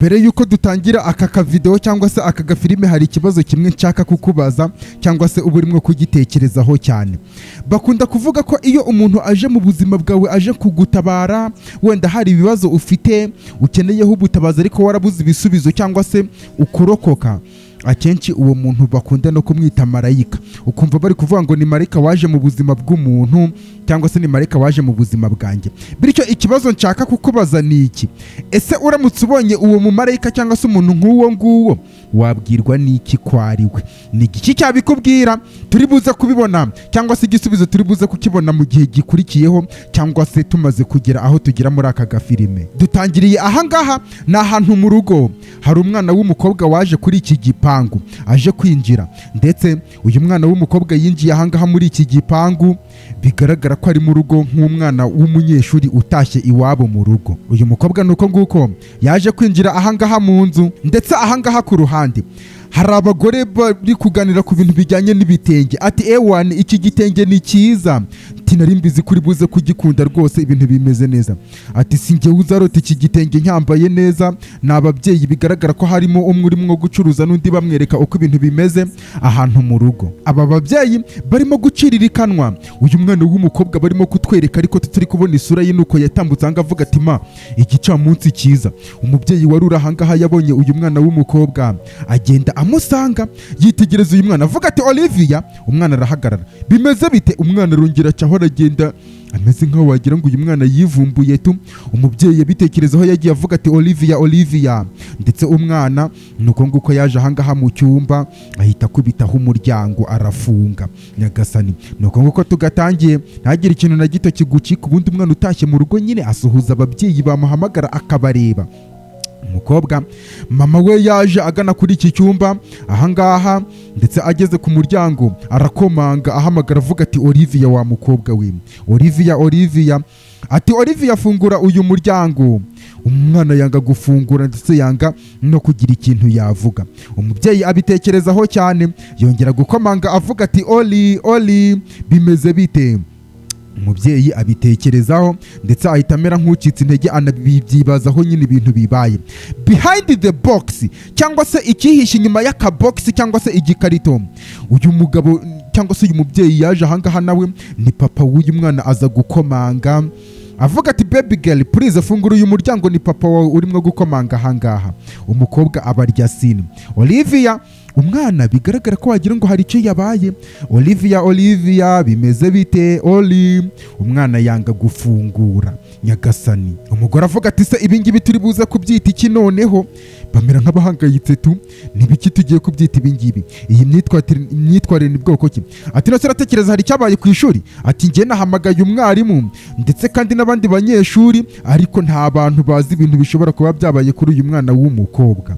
Mbere y'uko dutangira aka kavidewo cyangwa se aka gafilime, hari ikibazo kimwe nshaka kukubaza cyangwa se uba urimo kugitekerezaho cyane. Bakunda kuvuga ko iyo umuntu aje mu buzima bwawe aje kugutabara, wenda hari ibibazo ufite ukeneyeho ubutabazi ariko warabuze ibisubizo cyangwa se ukurokoka, akenshi uwo muntu bakunda no kumwita marayika. Ukumva bari kuvuga ngo ni marayika waje mu buzima bw'umuntu cyangwa se ni marayika waje mu buzima bwanjye. Bityo ikibazo nshaka kukubaza ni iki: ese uramutse ubonye uwo mumarayika cyangwa se umuntu nk'uwo nguwo, wabwirwa n'iki ko ari we? Ni igiki cyabikubwira? Turi buze kubibona cyangwa se igisubizo turi buze kukibona mu gihe gikurikiyeho cyangwa se tumaze kugera aho tugera muri aka gafilime. Dutangiriye ahangaha, ni ahantu mu rugo, hari umwana w'umukobwa waje kuri iki gipangu aje kwinjira. Ndetse uyu mwana w'umukobwa yinjiye ahangaha muri iki gipangu, bigaragara ko ari mu rugo nk'umwana w'umunyeshuri utashye iwabo mu rugo. Uyu mukobwa ni uko nguko yaje kwinjira ahangaha mu nzu. Ndetse ahangaha ku ruhande hari abagore bari kuganira ku bintu bijyanye n'ibitenge. Ati: "Ewani, iki gitenge ni cyiza." Ati: "Nari mbizi kuri buze kugikunda rwose, ibintu bimeze neza." Ati: "Si njyewe uzarota iki gitenge nyambaye neza." Ni ababyeyi, bigaragara ko harimo umwe urimo gucuruza n'undi bamwereka uko ibintu bimeze ahantu mu rugo. Aba babyeyi barimo guciririkanwa. Uyu mwana w'umukobwa barimo kutwereka ariko tutari kubona isura ye, nuko yatambutse ahangaha avuga ati: "Ma, igicamunsi cyiza." Umubyeyi wari uri ahangaha yabonye uyu mwana w'umukobwa, agenda amusanga, yitegereza uyu mwana, avuga ati: "Olivia." Umwana arahagarara. "Bimeze bite?" Umwana arongera acaho, aragenda ameze nkaho wagira ngo uyu mwana yivumbuye tu. Umubyeyi yabitekerezaho, yagiye avuga ati: "Olivia, Olivia." Ndetse umwana ni uko nguko yaje ahangaha mu cyumba, ahita akubitaho umuryango arafunga. Nyagasani, ni uko nguko tugatangiye. Ntagire ikintu na gito kigucika. Ubundi umwana utashye mu rugo nyine asuhuza ababyeyi, bamuhamagara akabareba. Umukobwa, mama we yaje agana kuri iki cyumba ahangaha, ndetse ageze ku muryango arakomanga, ahamagara avuga ati: "Olivia, wa mukobwa we, Olivia, Olivia." Ati: "Olivia, fungura uyu muryango." Umwana yanga gufungura, ndetse yanga no kugira ikintu yavuga. Umubyeyi abitekerezaho cyane, yongera gukomanga avuga ati: "Oli, Oli, bimeze bite?" Umubyeyi abitekerezaho, ndetse ahita amera nk'ucitse intege, anabibyibazaho nyine ibintu bibaye. Behind the box cyangwa se icyihishe inyuma y'akabogisi cyangwa se igikarito, uyu mugabo cyangwa se uyu mubyeyi yaje ahangaha, nawe ni papa w'uyu mwana, aza gukomanga avuga ati: "Baby girl, please fungura uyu muryango, ni papa wawe urimo gukomanga ahangaha." Umukobwa abarya sini. Olivia, umwana bigaragara ko wagira ngo hari icyo yabaye. "Olivia, Olivia, bimeze bite, Oli?" Umwana yanga gufungura. Nyagasani, umugore avuga ati: "Se ibingibi turi buze kubyita iki?" Noneho bamera nk'abahangayitse tu. "Ni biki tugiye kubyita ibingibi? Iyi myitwarire ni bwoko ki?" Ati: "Nose uratekereza hari icyabaye ku ishuri?" Ati: "Njye nahamagaye umwarimu ndetse kandi n'abandi banyeshuri, ariko nta bantu bazi ibintu bishobora kuba byabaye kuri uyu mwana w'umukobwa."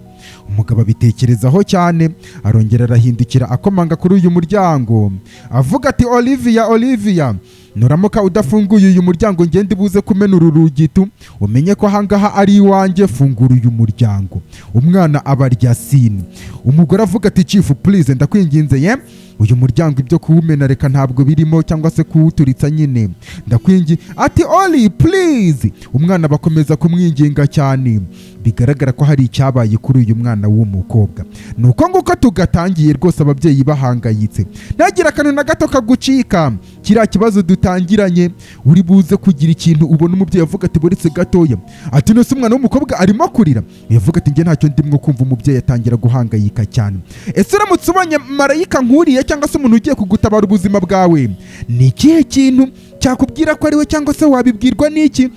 Umugabo abitekerezaho cyane, arongera arahindukira, akomanga kuri uyu muryango avuga ati: "Olivia, Olivia, nuramuka udafunguye uyu muryango, ngende buze kumena uru rugi tu. Umenye ko ahangaha ari iwanjye. Fungura uyu muryango." Umwana abarya sini. Umugore avuga ati: "Chief, please, ndakwinginze ye, uyu muryango ibyo kuwumena reka ntabwo birimo cyangwa se kuwuturitsa nyine, ndakwingi." Ati: "Oli, please." Umwana bakomeza kumwinginga cyane, bigaragara ko hari icyabaye kuri uyu mwana w'umukobwa. Ni uko nguko tugatangiye rwose, ababyeyi bahangayitse. Ntagire akantu na gato kagucika. Kiriya kibazo dutangiranye, uri buze kugira ikintu ubona. Umubyeyi avuga ati: "Buretse gatoya." Ati: "Nose umwana w'umukobwa arimo kurira?" Yavuga ati: "Njye ntacyo ndimwo kumva." Umubyeyi atangira guhangayika cyane. Ese uramutse ubonye marayika nkuriye cyangwa se umuntu ugiye kugutabara ubuzima bwawe, ni ikihe kintu cyakubwira ko ari we cyangwa se wabibwirwa n'iki?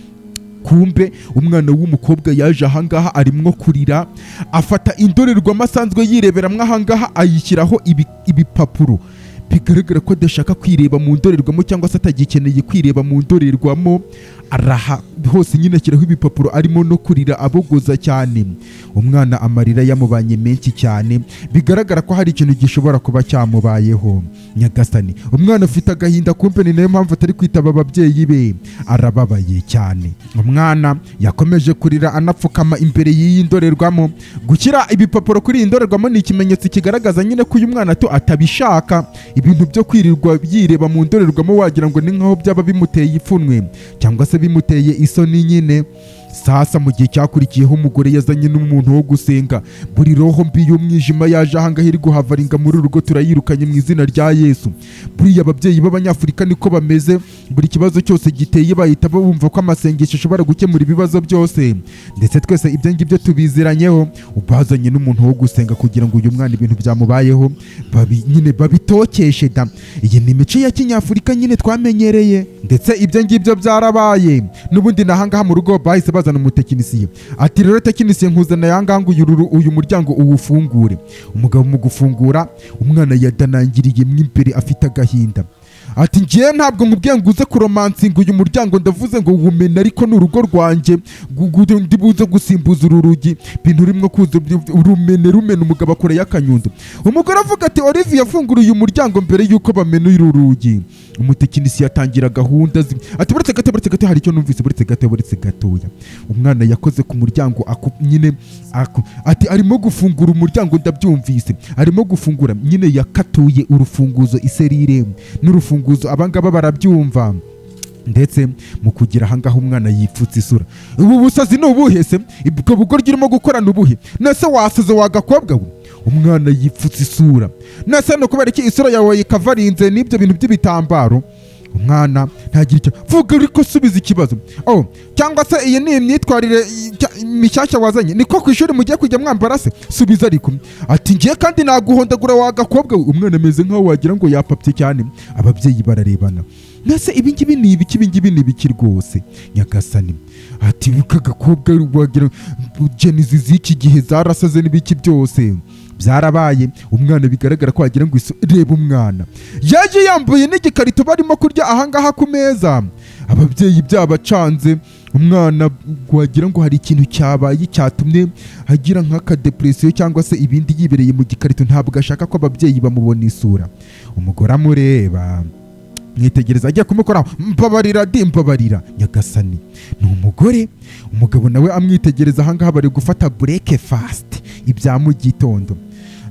Kumbe umwana w'umukobwa yaje ahangaha arimwo kurira, afata indorerwamo asanzwe yireberamo ahangaha, ayishyiraho ibipapuro. Bigaragara ko adashaka kwireba mu ndorerwamo cyangwa se atagikeneye kwireba mu ndorerwamo. Araha hose nyine ashyiraho ibipapuro, arimo no kurira abogoza cyane. Umwana amarira yamubanye menshi cyane, bigaragara ko hari ikintu gishobora kuba cyamubayeho. Nyagasani, umwana afite agahinda, kumbe ni nayo mpamvu atari kwitaba ababyeyi be, arababaye cyane. Umwana yakomeje kurira anapfukama imbere y'iyi ndorerwamo. Gushyira ibipapuro kuri iyi ndorerwamo ni ikimenyetso kigaragaza nyine ko uyu mwana tu atabishaka, ibintu byo kwirirwa yireba mu ndorerwamo, wagira ngo ni nkaho byaba bimuteye ipfunwe cyangwa se bimuteye isoni nyine. Sasa mu gihe cyakurikiyeho, umugore yazanye n'umuntu wo gusenga. Buri roho mbi y'umwijima yaje ahangaha iri guhavaringa muri uru rugo, turayirukanye mu izina rya Yesu. Buriya ababyeyi b'Abanyafurika niko bameze, buri kibazo cyose giteye bahita bumva ko amasengesho ashobora gukemura ibibazo byose, ndetse twese ibyo ngibyo tubiziranyeho. Bazanye n'umuntu wo gusenga kugira ngo uyu mwana ibintu byamubayeho nyine babitokeshe da. Iyi ni imico ya kinyafurika nyine twamenyereye, ndetse ibyo ngibyo byarabaye n'ubundi. Nahangaha mu rugo bahise bazana umutekinisiye, ati: "Rero tekinisiye, nkuzana ahangaha ngo uyu muryango uwufungure." Umugabo mu gufungura, umwana yadanangiriye mo imbere afite agahinda, ati: "Ngiye ntabwo nkubwiye ngo uze kuromansinga uyu muryango, ndavuze ngo wumena, ariko ni urugo rwanjye, ndi buze gusimbuza uru rugi, bintu urimo kuza rumene rumena." Umugabo akoreye akanyundo. Umugore avuga ati: "Olivier, afungura uyu muryango mbere y'uko bamena uru rugi." Umutekinisiye atangira gahunda ati: "Buretse gato, buretse gato, hari icyo numvise, buretse gato, buretse gatoya." Umwana yakoze ku muryango nyine ati: "Arimo gufungura umuryango, ndabyumvise, arimo gufungura." Nyine yakatuye urufunguzo, iserire n'urufunguzo, abangaba barabyumva. Ndetse mu kugira ahangaha, umwana yipfutse isura. "Ubu busazi ni ubuhe se? Ubwo bugoryi urimo gukorana ubuhe? Nese wasaze wa gakobwa we?" Umwana yipfutse isura. "Nese ni ukubera iki isura yawe ikavarinze n'ibyo bintu by'ibitambaro?" Umwana ntagira icyo vuga, ariko subiza ikibazo. "Oh, cyangwa se iyi ni imyitwarire mishyashya wazanye? Niko ku ishuri mugiye kujya mwambara se? Subiza ariko." Ati: "Ngiye kandi naguhondagura wa gakobwa we." Umwana ameze nkaho wagira ngo yapapye cyane. Ababyeyi bararebana. "Nase ibi ngibi ni ibiki? Ibi ngibi ni ibiki rwose, Nyagasani?" Ati: "Aka gakobwa wagira Gen Z z'iki gihe zarasaze n'ibiki byose." Byarabaye. Umwana bigaragara ko wagira ngo reba, umwana yaje yambaye n'igikarito, barimo kurya ahangaha ku meza, ababyeyi byabacanze. Umwana wagira ngo hari ikintu cyabaye cyatumye agira nk'akadepresiyo cyangwa se ibindi, yibereye mu gikarito, ntabwo ashaka ko ababyeyi bamubona isura. Umugore amureba, mwitegereza, agiye kumukoraho. "Mbabarira di, mbabarira Nyagasani." Ni umugore. Umugabo nawe amwitegereza ahangaha, bari gufata breakfast, ibya mu gitondo.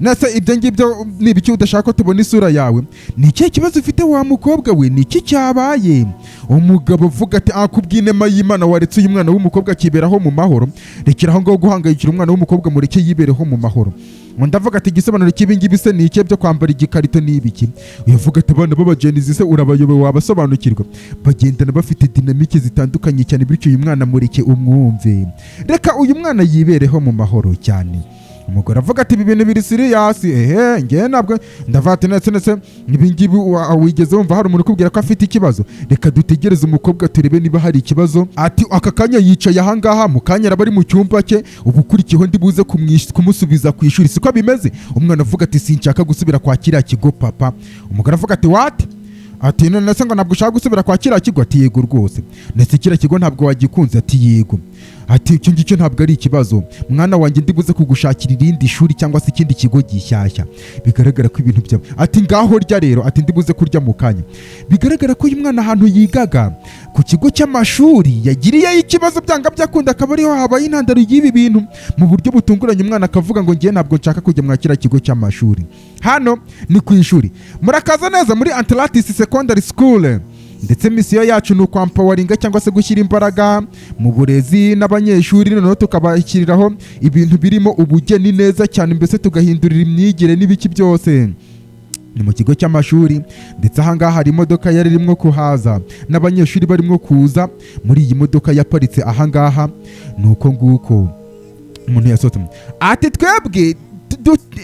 "Nase ibyo ngibyo ni ibiki udashaka ko tubona isura yawe? Ni ikihe kibazo ufite wa mukobwa we? Ni iki cyabaye?" Umugabo avuga ati: "Ah, kubw'inema y'Imana waretse uyu mwana w'umukobwa akiberaho mu mahoro. Rekera aho ngaho guhangayikira umwana w'umukobwa, mureke yibereho mu mahoro." Undi avuga ati: "Igisobanuro cy'ibi ngibi se ni ikihe byo kwambara igikarito? Ni ibiki?" Uyu avuga ati: "Abana b'aba Gen Z se urabayobewe? Wabasobanukirwa? Bagendana bafite dynamique zitandukanye cyane, bityo uyu mwana mureke umwumve, reka uyu mwana yibereho mu mahoro cyane." Umugore avuga ati: "Ibi bintu biri serious." "Ehe, ngewe ntabwo ndavuga." Ati: Ndetse ibi ngibi wigeze wumva hari umuntu ukubwira ko afite ikibazo? Reka dutegereze umukobwa turebe niba hari ikibazo." Ati: "Aka kanya yicaye ahangaha, mu kanya araba ari mu cyumba cye. Ubu ukurikiyeho ndi buze kumusubiza ku ishuri, siko bimeze?" Umwana avuga ati: "Sinshaka gusubira kwa kiriya kigo, papa." Umugore avuga ati: "What?" Ati: "None se ngo ntabwo ushaka gusubira kwa kiriya kigo?" Ati: "Yego rwose." "Ndetse kiriya kigo ntabwo wagikunze?" Ati: "Yego." Ati: "Icyo ngicyo ntabwo ari ikibazo, mwana wanjye, ndi buze kugushakira irindi shuri cyangwa se ikindi kigo gishyashya." Bigaragara ko ibintu byawe. Ati: "Ngaho rya rero." Ati: "Ndi buze kurya mu kanya." Bigaragara ko uyu mwana ahantu yigaga ku kigo cy'amashuri yagiriyeyo ikibazo, byanga byakunda akaba ariho habaye intandaro y'ibi bintu. Mu buryo butunguranye, umwana akavuga ngo: "Ngiye ntabwo nshaka kujya mwa kiriya kigo cy'amashuri." Hano ni ku ishuri. Murakaza neza muri Atlantis Secondary School, ndetse mission yacu ni ukwempoweringa cyangwa se gushyira imbaraga mu burezi n'abanyeshuri, noneho tukabashyiriraho ibintu birimo ubugeni neza cyane, mbese tugahindurira imyigire n'ibiki byose. Ni mu kigo cy'amashuri, ndetse ahangaha hari imodoka yari irimo kuhaza n'abanyeshuri barimo kuza muri iyi modoka yaparitse ahangaha. Ni uko nguko umuntu yasohotse, ati: "Twebwe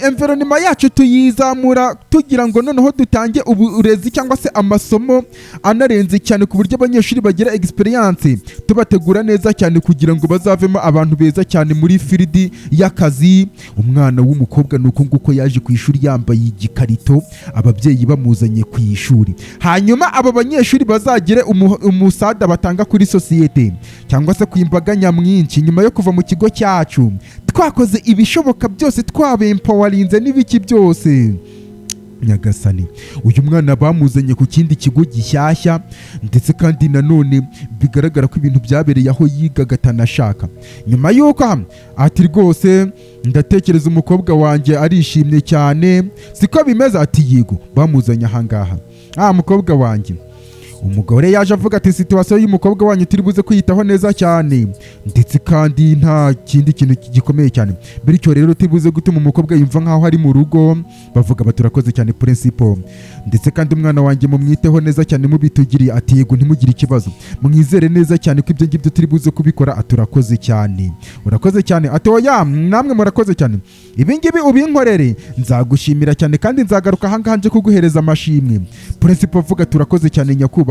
environment yacu tuyizamura tugira ngo noneho dutange uburezi cyangwa se amasomo anarenze cyane, ku buryo abanyeshuri bagira experience, tubategura neza cyane kugira ngo bazavemo abantu beza cyane muri field y'akazi." Umwana w'umukobwa ni uko nguko yaje ku ishuri yambaye igikarito, ababyeyi bamuzanye ku ishuri. Hanyuma aba banyeshuri bazagire umusada batanga kuri sosiyete cyangwa se ku imbaga nyamwinshi nyuma yo kuva mu kigo cyacu, twakoze ibishoboka byose, twabempowerinze n'ibiki byose. Nyagasani, uyu mwana bamuzanye ku kindi kigo gishyashya, ndetse kandi nanone bigaragara ko ibintu byabereye aho yigaga atanashaka. Nyuma y'uko ati: "Rwose ndatekereza umukobwa wanjye arishimye cyane, siko bimeze?" Ati: "Yego." Bamuzanye ahangaha. "Ah, mukobwa wanjye." Umugore yaje avuga ati: "Situation y'umukobwa wanyu turi buze kwiyitaho neza cyane, ndetse kandi nta kindi kintu gikomeye cyane, bityo rero turi buze gutuma umukobwa yumva nk'aho ari mu rugo." Bavuga bati: "Urakoze cyane, principal, ndetse kandi umwana wanjye mumwiteho neza cyane mubitugiriye." Ati: "Yego, ntimugire ikibazo, mwizere neza cyane ko ibyo ngibyo turi buze kubikora." Ati: "Urakoze cyane, urakoze cyane." Ati: "Oya, namwe murakoze cyane. Ibi ngibi ubinkorere nzagushimira cyane, kandi nzagaruka ahangaha nje kuguhereza amashimwe." Principal avuga ati: "Urakoze cyane, nyakubahwa."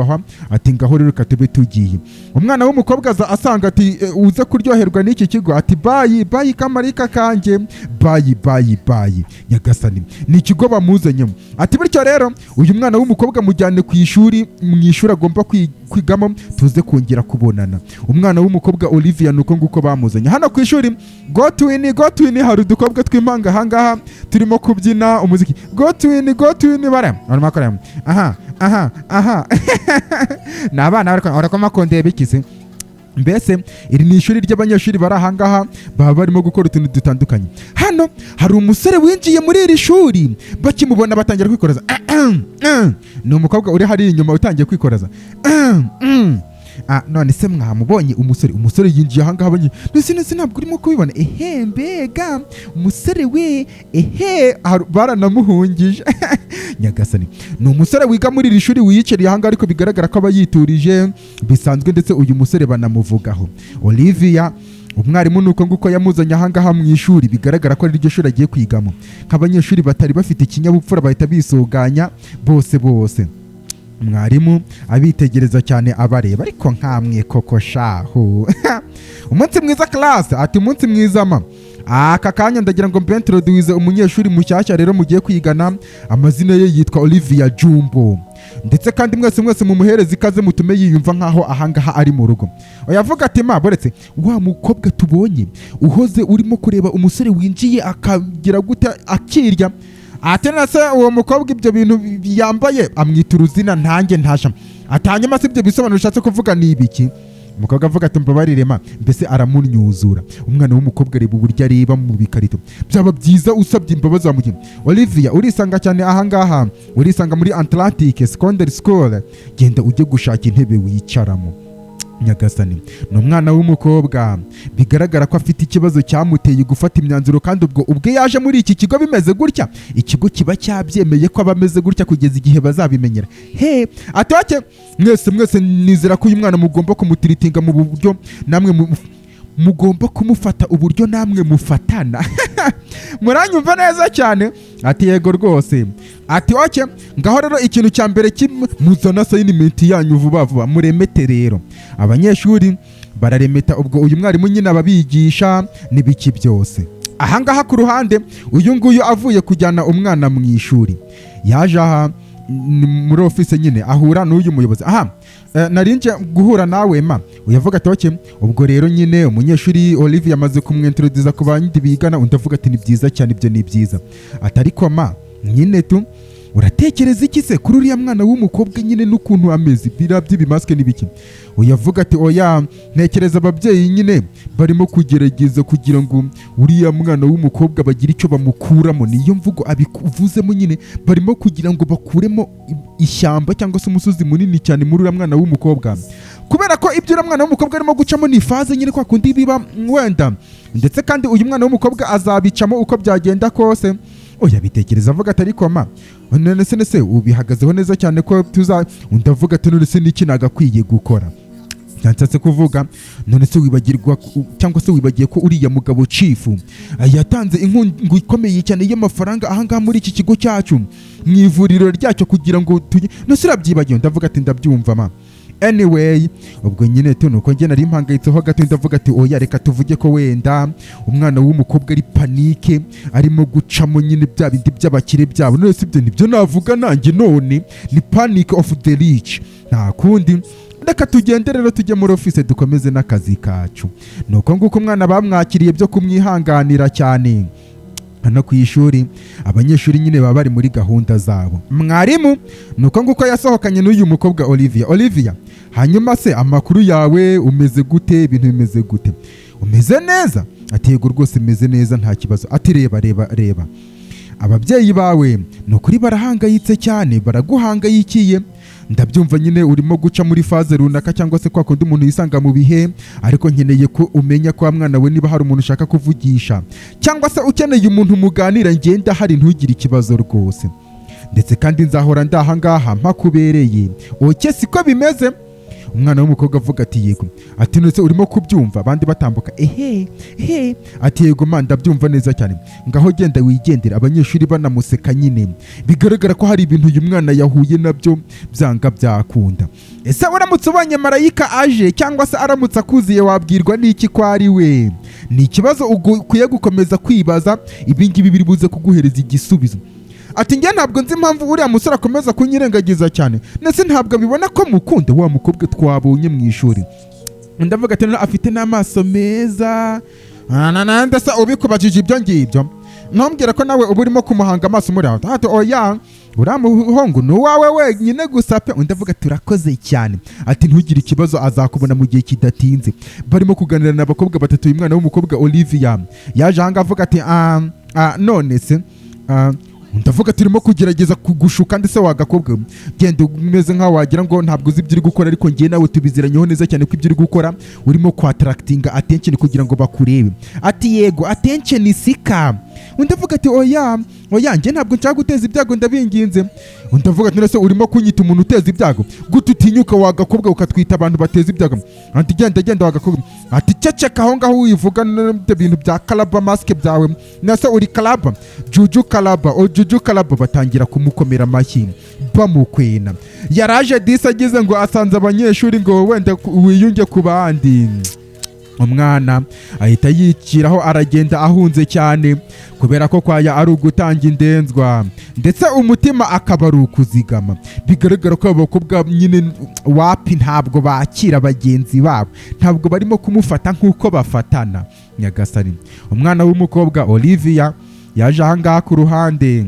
Ati: "Ngaho rero reka tube tugiye." Umwana w'umukobwa aza asanga ati: "Uze kuryoherwa n'iki kigo." Ati: "Bye bye, kamarika kanjye, bye bye bye." Nyagasani, ni ikigo bamuzanyemo. Ati: "Bityo rero uyu mwana w'umukobwa mujyane ku ishuri, mu ishuri agomba kwigamo, tuze kongera kubonana." Umwana w'umukobwa Olivia nuko nguko bamuzanye hano ku ishuri. Go twin, go twin! Hari udukobwa tw'impanga ahangaha turimo kubyina umuziki go twin, go twin. Bara barimo bakora aha aha aha. Ni abana bariko kondeba ikisi. Mbese iri ni ishuri ry'abanyeshuri bari ahangaha, baba barimo gukora utuntu dutandukanye. Hano hari umusore winjiye muri iri shuri, bakimubona batangira kwikoraza. Ni umukobwa uri hariya inyuma utangiye kwikoraza. Ah, none se mwamubonye umusore? Umusore yinjiye ahangaha, none se ntabwo urimo kubibona? Ehe, mbega umusore we! Ehe, baranamuhungije. Nyagasani, ni umusore wiga muri iri shuri wiyicariye ahangaha, ariko bigaragara ko aba yiturije bisanzwe, ndetse uyu musore banamuvugaho. Olivia, umwarimu ni uko nguko yamuzanye ahangaha mu ishuri, bigaragara ko ari ryo shuri agiye kwigamo. Nk'abanyeshuri batari bafite ikinyabupfura bahita bisuganya bose bose. Mwarimu abitegereza cyane, abareba, ariko nkamwe koko shahu. "Umunsi mwiza, class." Ati: "Umunsi mwiza, ma. Aka kanya ndagira ngo mbintroduce umunyeshuri mushyashya rero mugiye kwigana. Amazina ye yitwa Olivia Jumbo, ndetse kandi mwese mwese mumuhereze ikaze, mutume yiyumva nkaho ahangaha ari mu rugo." Yavuga ati: "Ma, boretse wa mukobwa tubonye uhoze urimo kureba umusore winjiye akagira gute akirya." Ati: "Na se uwo mukobwa ibyo bintu yambaye?" Amwita uruzina ntanjye ntasha. Ati: "Hanyuma se ibyo bisobanuro ushatse kuvuga ni ibiki?" Umukobwa avuga ati: "Mbabarire, ma." Mbese aramunyuzura. Umwana w'umukobwa areba uburyo areba mu bikarito. Byaba byiza usabye imbabazi wamugira. "Olivia, urisanga cyane ahangaha, urisanga muri Atlantic Secondary School. Genda ujye gushaka intebe wicaramo." Nyagasani, ni umwana w'umukobwa bigaragara ko afite ikibazo cyamuteye gufata imyanzuro, kandi ubwo ubwe yaje muri iki kigo bimeze gutya, ikigo kiba cyabyemeye ko aba ameze gutya kugeza igihe bazabimenyera. He, atoke mwese mwese, nizera ko uyu mwana mugomba kumutreatinga mu buryo namwe mugomba kumufata uburyo namwe mufatana. Muranyumva neza cyane? Ati: "Yego rwose." Ati: "Okay, ngaho rero ikintu cya mbere kimwe, muzana assignment yanyu vuba vuba, muremete." Rero abanyeshuri bararemeta. Ubwo uyu mwarimu nyine ababigisha n'ibiki byose. Ahangaha ku ruhande, uyu nguyu avuye kujyana umwana mu ishuri, yaje aha ni muri office nyine, ahura n'uyu muyobozi. Aha narinje guhura nawe, ma. Uyavuga ati: "Okay." Ubwo rero nyine umunyeshuri Olivia amaze kumwintroduza ku bandi bigana. Undi avuga ati: "Ni byiza cyane, ibyo ni byiza." Ati: "Ariko ma, nyine tu uratekereza iki se kuri uriya mwana w'umukobwa nyine n'ukuntu ameze, biriya by'ibimasike n'ibiki?" Uyavuga ati: "Oya, ntekereza ababyeyi nyine barimo kugerageza kugira ngo uriya mwana w'umukobwa bagire icyo bamukuramo." Niyo mvugo abivuzemo nyine, barimo kugira ngo bakuremo ishyamba cyangwa se umusozi munini cyane muri uriya mwana w'umukobwa, kubera ko ibyo uriya mwana w'umukobwa arimo gucamo ni phase nyine, kwa kundi biba wenda, ndetse kandi uyu mwana w'umukobwa azabicamo uko byagenda kose. Oya, bitekereza avuga ati: "Ariko ma, none se nese ubihagazeho neza cyane ko tuza?" Undi avuga ati: "None se niki nagakwiye gukora?" Nshatse kuvuga, none se wibagirwa cyangwa se wibagiye ko uriya mugabo chief yatanze inkunga ikomeye cyane y'amafaranga ahangaha muri iki kigo cyacu, mu ivuriro ryacyo, kugira ngo tujye? None se urabyibagiwe? Ndavuga ati: "Ndabyumva, ma. Anyway, ubwo nyine tu nuko njye nari mpangayitseho gato." Ndavuga ati: "Oya, reka tuvuge ko wenda umwana w'umukobwa ari panic arimo gucamo nyine, bya bindi by'abakire byabo. None se ibyo nibyo navuga nanjye? None ni panic of the rich, nta kundi. Reka tugende rero tujye muri office dukomeze n'akazi kacu." Nuko nguko umwana bamwakiriye byo kumwihanganira cyane. Hano ku ishuri abanyeshuri nyine baba bari muri gahunda zabo. Mwarimu nuko nguko yasohokanye n'uyu mukobwa Olivia. "Olivia, hanyuma se amakuru yawe, umeze gute? Ibintu bimeze gute? Umeze neza?" Ati: "Yego rwose, meze neza, nta kibazo." Ati: "Reba, reba, reba, ababyeyi bawe ni ukuri barahangayitse cyane, baraguhangayikiye." Ndabyumva nyine, urimo guca muri phase runaka cyangwa se kwa kundi umuntu yisanga mu bihe, ariko nkeneye ko umenya ko wa mwana we, niba hari umuntu ushaka kuvugisha cyangwa se ukeneye umuntu muganira, ngenda hari, ntugire ikibazo rwose. Ndetse kandi nzahora ndahangaha mpakubereye. Okay, siko bimeze? Umwana w'umukobwa avuga ati: "Yego." Ati: "None se urimo kubyumva abandi batambuka?" "Ehe, ehe." Ati: "Yego man, ndabyumva neza cyane, ngaho genda wigendere." Abanyeshuri banamuseka nyine, bigaragara ko hari ibintu uyu mwana yahuye nabyo byanga byakunda. Ese uramutse ubonye marayika aje cyangwa se aramutse akuziye, wabwirwa n'iki ko ari we? Ni ikibazo ukwiye gukomeza kwibaza. Ibi ngibi biri buze kuguhereza igisubizo. Ati: "Njye ntabwo nzi impamvu uriya musore akomeza kunyirengagiza cyane, ndetse ntabwo abibona ko mukunda." Wa mukobwa twabonye mu ishuri, ndavuga ati: "Noneho afite n'amaso meza." Ndetse ubikubajije ibyo ngibyo, ntumbwire ko nawe uba urimo kumuhanga amaso muri aho. Ati: "Oya, uriya muhungu ni uwawe wenyine gusa pe." Undi avuga ati: "Urakoze cyane." Ati: "Ntugire ikibazo, azakubona mu gihe kidatinze." Barimo kuganira n'abakobwa batatu. Uyu mwana w'umukobwa Olivia yaje ahangaha avuga ati: "Ah, ah, none se ah." Ndavuga turimo kugerageza kugushuka, ndetse wagakobwa genda umeze nkaho wagira ngo ntabwo uzi ibyo uri gukora, ariko ngewe nawe tubiziranyeho neza cyane ko ibyo uri gukora urimo kwattractinga attention kugira ngo bakurebe. Ati: "Yego, attention seeker." Undi avuga ati: "Oya, oya, njye ntabwo nshaka guteza ibyago, ndabinginze." Undi avuga ati: "None urimo kunyita umuntu uteza ibyago gute? Utinyuka wagakobwa ukatwita abantu bateza ibyago?" Ati: "Genda, genda wagakobwa." Ati: "Ceceka aho ngaho, wivuga n'ibyo bintu bya karaba masike byawe. Nase uri karaba juju, karaba o juju karaba." Batangira kumukomera amashyi bamukwena. Yaraje disi, agize ngo asanze abanyeshuri ngo wenda wiyunge ku bandi, umwana ahita yiciraho aragenda ahunze cyane, kubera ko kwaya ari ugutanga indenzwa, ndetse umutima akaba ari ukuzigama. Bigaragara ko abo bakobwa nyine wapi, ntabwo bakira bagenzi babo, ntabwo barimo kumufata nk'uko bafatana. Nyagasani! Umwana w'umukobwa Olivia yaje ahangaha ku ruhande,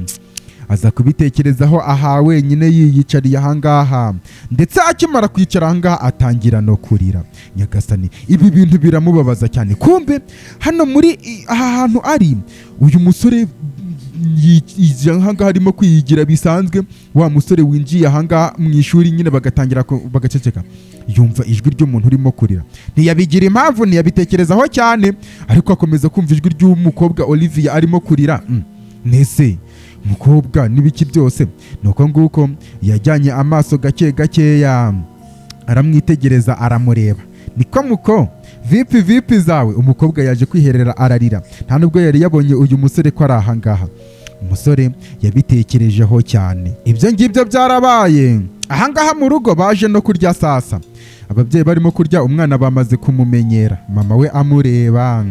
aza kubitekerezaho aha wenyine yiyicariye ahangaha, ndetse akimara kwicara ahangaha atangira no kurira. Nyagasani! Ibi bintu biramubabaza cyane. Kumbe hano muri aha hantu ari uyu musore ahangaha arimo kwiyigira bisanzwe. Wa musore winjiye ahangaha mu ishuri nyine bagatangira bagaceceka, yumva ijwi ry'umuntu urimo kurira. Ntiyabigira impamvu, ntiyabitekerezaho cyane, ariko akomeza kumva ijwi ry'umukobwa Olivia arimo kurira. Nese umukobwa n'ibiki byose? Nuko nguko yajyanye amaso gake gakeya, aramwitegereza, aramureba. Niko muko, vipi, vipi zawe? Umukobwa yaje kwiherera ararira, nta nubwo yari yabonye uyu musore ko ari ahangaha. Umusore yabitekerejeho cyane. Ibyo ngibyo byarabaye. Ahangaha mu rugo baje no kurya. Sasa ababyeyi barimo kurya, umwana bamaze kumumenyera. Mama we amureba,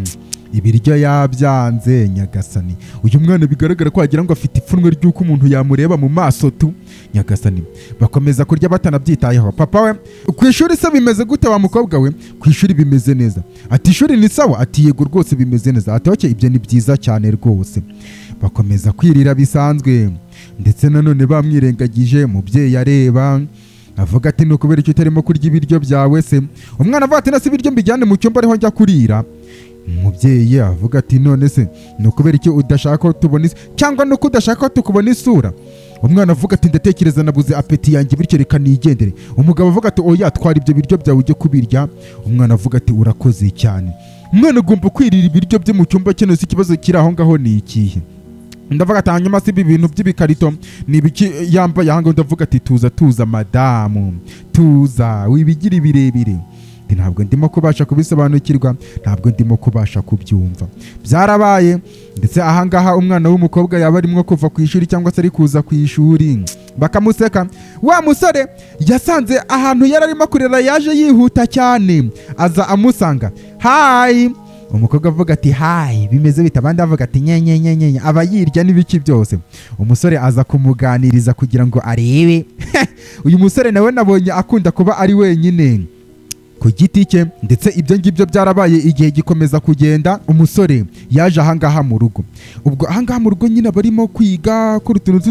ibiryo yabyanze. Nyagasani! Uyu mwana bigaragara ko wagira ngo afite ipfunwe ry'uko umuntu yamureba mu maso tu. Nyagasani! Bakomeza kurya batanabyitayeho. Papa we: "Ku ishuri se bimeze gute wa mukobwa we?" "Ku ishuri bimeze neza." Ati: "Ishuri ni sawa?" Ati: "Yego rwose, bimeze neza." Ati: "Okay, ibyo ni byiza cyane rwose." Bakomeza kwirira bisanzwe, ndetse nanone bamwirengagije. Umubyeyi areba avuga ati: "Ni ukubera icyo utarimo kurya ibiryo byawe se?" Umwana avuga ati: "Nase ibiryo mbijyane mu cyumba ariho njya kurira?" Umubyeyi avuga ati: "None se ni ukubera icyo udashaka ko tubona cyangwa ni uko udashaka ko tukubona isura?" Umwana avuga ati: "Ndatekereza nabuze appétit yanjye, bityo reka nigendere." Umugabo avuga ati: "Oya, twara ibyo biryo byawe ujye kubirya." Umwana avuga ati: "Urakoze cyane." Umwana agomba kwirira ibiryo bye mu cyumba cye. None se ikibazo kiri aho ngaho ni ikihe? Ndavuga ati: "Hanyuma si ibi bintu by'ibikarito ni ibiki yambaye aha ngaho?" Ndavuga ati: "Tuza, tuza madamu, tuza, wibigira birebire." Ati: "Ntabwo ndimo kubasha kubisobanukirwa, ntabwo ndimo kubasha kubyumva." Byarabaye, ndetse ahangaha umwana w'umukobwa yaba arimo kuva ku ishuri cyangwa se ari kuza ku ishuri, bakamuseka. Wa musore yasanze ahantu yari arimo kurera, yaje yihuta cyane, aza amusanga: "Hi." Umukobwa avuga ati: "Hi, bimeze bite?" Abandi bavuga ati: "Nye nye nye nye." Aba yirya n'ibiki byose. Umusore aza kumuganiriza kugira ngo arebe. Uyu musore nawe nabonye akunda kuba ari wenyine ku giti cye, ndetse ibyo ngibyo byarabaye. Igihe gikomeza kugenda, umusore yaje ahangaha mu rugo. Ubwo ahangaha mu rugo nyine barimo kwiga kuri utuntu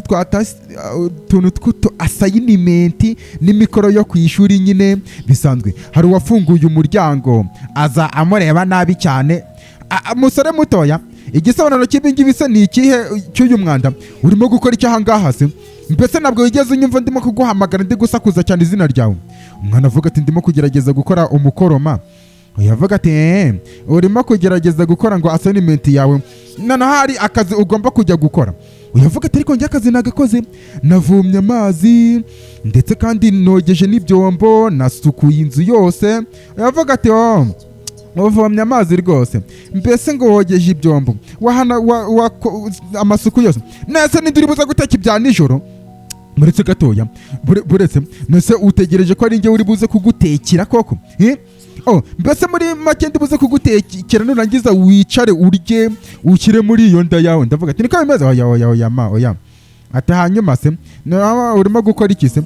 utuntu tw'utu assignment n'imikoro yo ku ishuri nyine bisanzwe. Hari uwafunguye umuryango, aza amureba nabi cyane. Umusore mutoya: "Igisobanuro cy'ibi ngibi se ni ikihe cy'uyu mwanda? Urimo gukora icyo ahangaha se?" Mbese ntabwo wigeze unyumva ndimo kuguhamagara, ndi gusakuza cyane izina ryawe? Umwana avuga ati: "Ndimo kugerageza gukora umukoro, ma." Yavuga ati: "Eee, urimo kugerageza gukora ngo assignment yawe, noneho hari akazi ugomba kujya gukora." Uyavuga ati: "Ariko njye akazi nagakoze, navomye amazi, ndetse kandi nogeje n'ibyombo, nasukuye inzu yose." Yavuga ati: "Oh, uvomye amazi rwose, mbese ngo wogeje ibyombo, wahana amasuku yose, nese ninde uri buze guteka ibya nijoro?" Muretse gatoya, buretse, nese utegereje ko ari njye uri buze kugutekera koko, eh? Oh, mbese muri make ndi buze kugutekera, nurangiza wicare urye, ushyire muri iyo nda yawe? Ndavuga ati: "Niko bimeze." "Oya, oya, oya ma, oya." Ati: "Hanyuma se urimo gukora iki se?